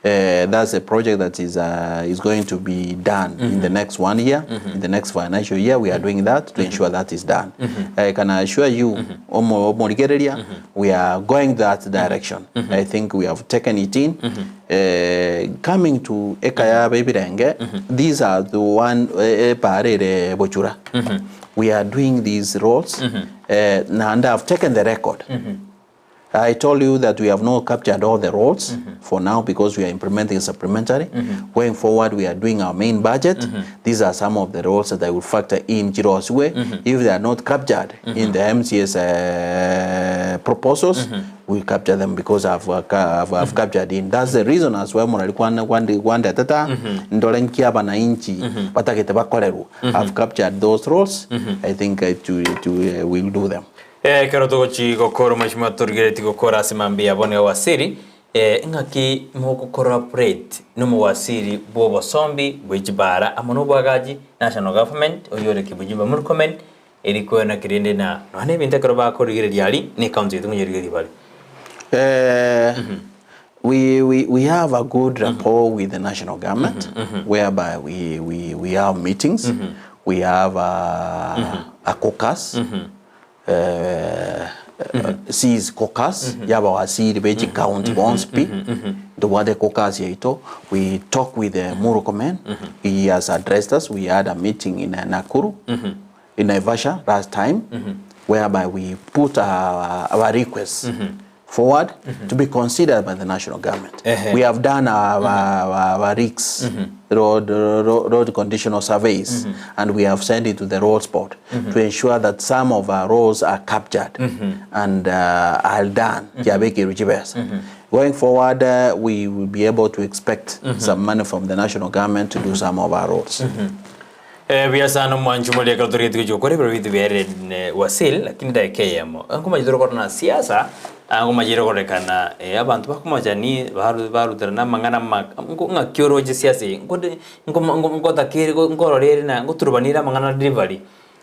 That's a project that is, is going to be done in the next one year, in the next financial year. We are doing that to ensure that is done. I can assure you, omo- omorigereria, we are going that direction. I think we have taken it in. Coming to Ekaya Ebirenge, these are the one epara ere Bochura. We are doing these roads, and I've taken the record. I told you that we have not captured all the roads for now because we are implementing supplementary. Going forward, we are doing our main budget. These are some of the roads that I will factor in Chiroswe. If they are not captured in the MCS proposals, we capture them because I've, I've, I've captured in. That's the reason as well morari kwana kwande kwande tata ndore nkia bananchi batagete bakorerwo. I've captured those roads. I think to we'll do them. Ekero togochi gokora omweshimiwa torigeretie gokora ase mambia ya bono ya owasiri, ng'aki mogocollaborate nomowasiri bw'obosombi bwe chibara amo nobwagachi national government oyio ore Kipchumba Murkomen eri koena kerende na nonya na ebinto ekero bakorigereria aria ne ecounty yaito ngonyerigereria bare. We, we, we have a good rapport with the national government whereby we, we, we have meetings, we have a, a caucus. MCs caucus ya abawaziri be chicounty bonsi pi, ntobwate caucus yaito, we talk with Murkomen, he has addressed us, we had a meeting in Nakuru, in Naivasha last time, whereby we put our, our requests forward to be considered by the national government. Ehe. We have done our, our, our rigs, road, road, road conditional surveys, and we have sent it to the roads board to ensure that some of our roads are captured and are done. Kiabeke Ruchibesa. Going forward, we will be able to expect some money from the national government to do some of our roads. Eh, buya sana omwanchi moria ekero torigetie gochia gokora ebirori binto biaerire ne wasili lakini dakika eyemo nkomache tore korora na siasa nkomachire kororekana abanto bakomocha ni baru baruterana amang'ana ama nko ng'aki oroche siasa eye nkonde nkoma nko nkotakere nkorora ere na ngoturubanire amang'ana delivery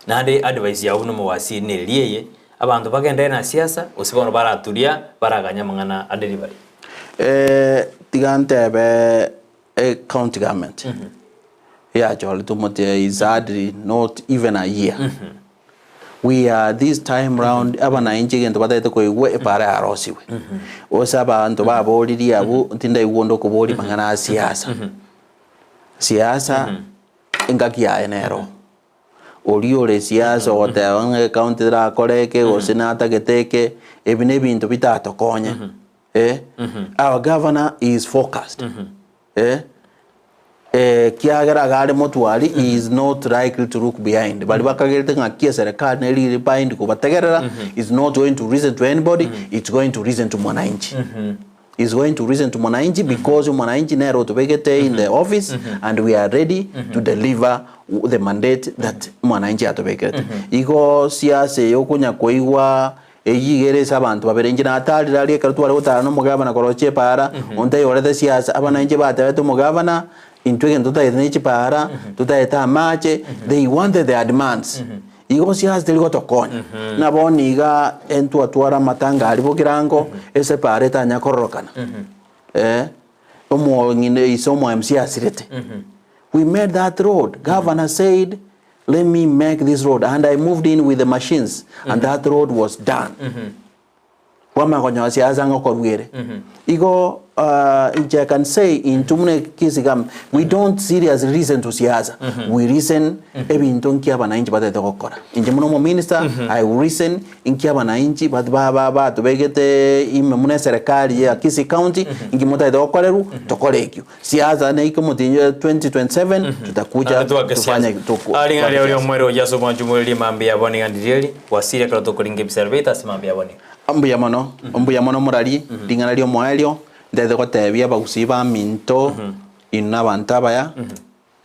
naende advice yago buna omowasili neri eye abanto bagenderere na siasa gose bono baraturia baraganya amang'ana a delivery. Tiga ntebe ecounty government yachoretwe omote is hardly not even a year. We are this time round abananchi egento batagete koigwa epara yarosiwe. Gose abanto baboririe abwo tindaigwa onde okoboria mang'ana a siasa. Siasa engaki yaye nero. Oria ore siasa ogoteba ng'a ecounty terakora eke gose natagete eke, ebi na ebinto bitatokonye eh. Our governor is focused eh, ekiagera iga are motwari he is not likely to look behind. Baria bakagerete ng'aki eserekari nere ere behind kobategerera, is not going to listen to anybody, it's going to listen to mwananchi. Is going to listen to mwananchi because mwananchi nere otobegete in the office and we are ready to deliver the mandate that mwananchi atobekerete. Igo siasa eye okonya koigwa eyio iga ere ase abanto babere inche natarire aria ekero tware gotara na omogavana korochia epaara onde taiyorete siasa abananchi batebete omogavana intwe egento totagete ne chipaara totagete amache they wanted their demands. Igo siasa teri gotokonya. Ng'a bono iga entwatware amatanga aria bogirango ase epaara etanya kororokana. Eh, omong'ina ise omo MC asirete. We made that road, governor said let me make this road and I moved in with the machines and that road was done. Kwamanya konyora siasa ng'a okorwa ere. Igo inche I can say intwe buna Kisii government we don't seriously listen to siasa, we listen ebinto nki abananchi batagete gokora. Inche buna omominister I will listen nki abananchi bat ba ba batobegete ime buna eserekari ya Kisii county nki motagete gokorerwa tokore ekio. Siasa neike omotienyi o 2027 tutakuja Naende twake tufanye siasa. toku Aring'ana twake riao siasa. ri'omoerio oyio ase omwancho omoreri mambia abwo niga ndirieri, gwasire ekero tokoringa ebisero biaito ase mambia abwo niga. Mbuya mono, mbuya mono morari, ring'ana ri'omoerio, ntagete gotebia abagusii baminto, inwe na abanto abaya,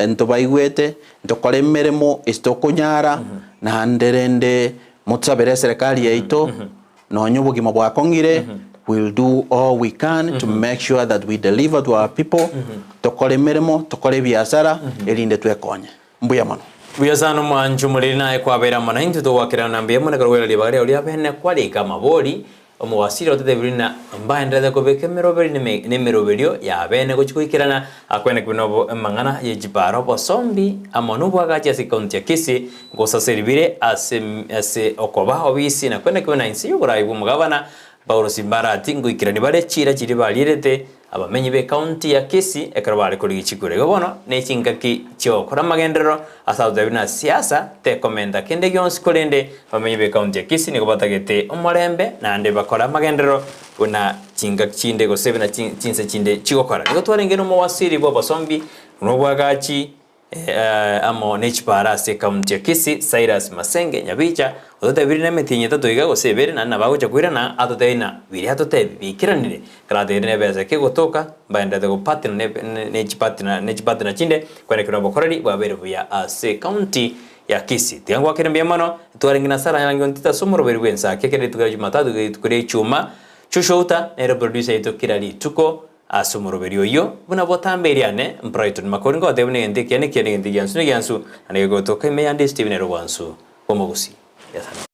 ntobaigwete, ntokore emeremo ase tokonyara, naende rende motosabere eserekari yaito, nonye obogima bwakong'ire, we'll do all we can to make sure that we deliver to our people, tokore emeremo, tokore ebiasara, erinde twekonye. Mbuya mono. Mbuya sana omwancho omoriri naye kwabera amo naintwe togoakerana na mbuya mono ekero gwaira ribaga riao ria bene kwarika amabori omowasiri ototebirie na mbaenderete kobeka emeroberi nemeroberio ya bene gochia goikerana akwene buna obo amang'ana ye chipara obosombi amo nobwagachi ase ekaunti ya Kisii ngosaseri bire ase ase okoba obisi na kwene buna inse yoborai bw'omogabana Paulo Simbarati ngoikerani bare chiira chiria barierete Abamenyi b'ekaunti ya Kisii ekero bare korigia chikura igo bono ne chingaki chi'ogokora amagenderero ase agotebi na siasa tekomenta kende gionsi korende abamenyi b'ekaunti ya Kisii nigo batagete omorembe naende bakore amagenderero buna chingaki chinde gose buna chinse chinde chigokora. Nigo twarenge nomowasiri bw'obosombi buna obwagachi Amo ne chipaara ase ekaunti ya Kisii, Cyrus Masenge Nyabicha, ototebirie nemetienyi etato iga gose ebere naende nabo agocha koirana atotebi ng'a biria atotebi biikeranire. Ekero atebirie nebesa eke egotoka mbaenderete gopartner ne chipartner ne chipartner chinde kwerekerwa obokoreri bwabeire buya ase ekaunti ya Kisii. Tiga ngwakere mbuya mono, twarenge na Sarah Nyarangi Ontita ase omoroberi bw'ensaki ekero rituko ria Jumatatu goika rituko ria Ichuma. Chushouta nere producer yaito kera rituko. Ase omoroberio oyio, buna botambe eriane, Brighton Makori ngotebia buna egento ekiya nekiya na egento egiansu negiansu, na nigo egotoka ime yande esitibi nere obwansu bw'omogusii. Yasana.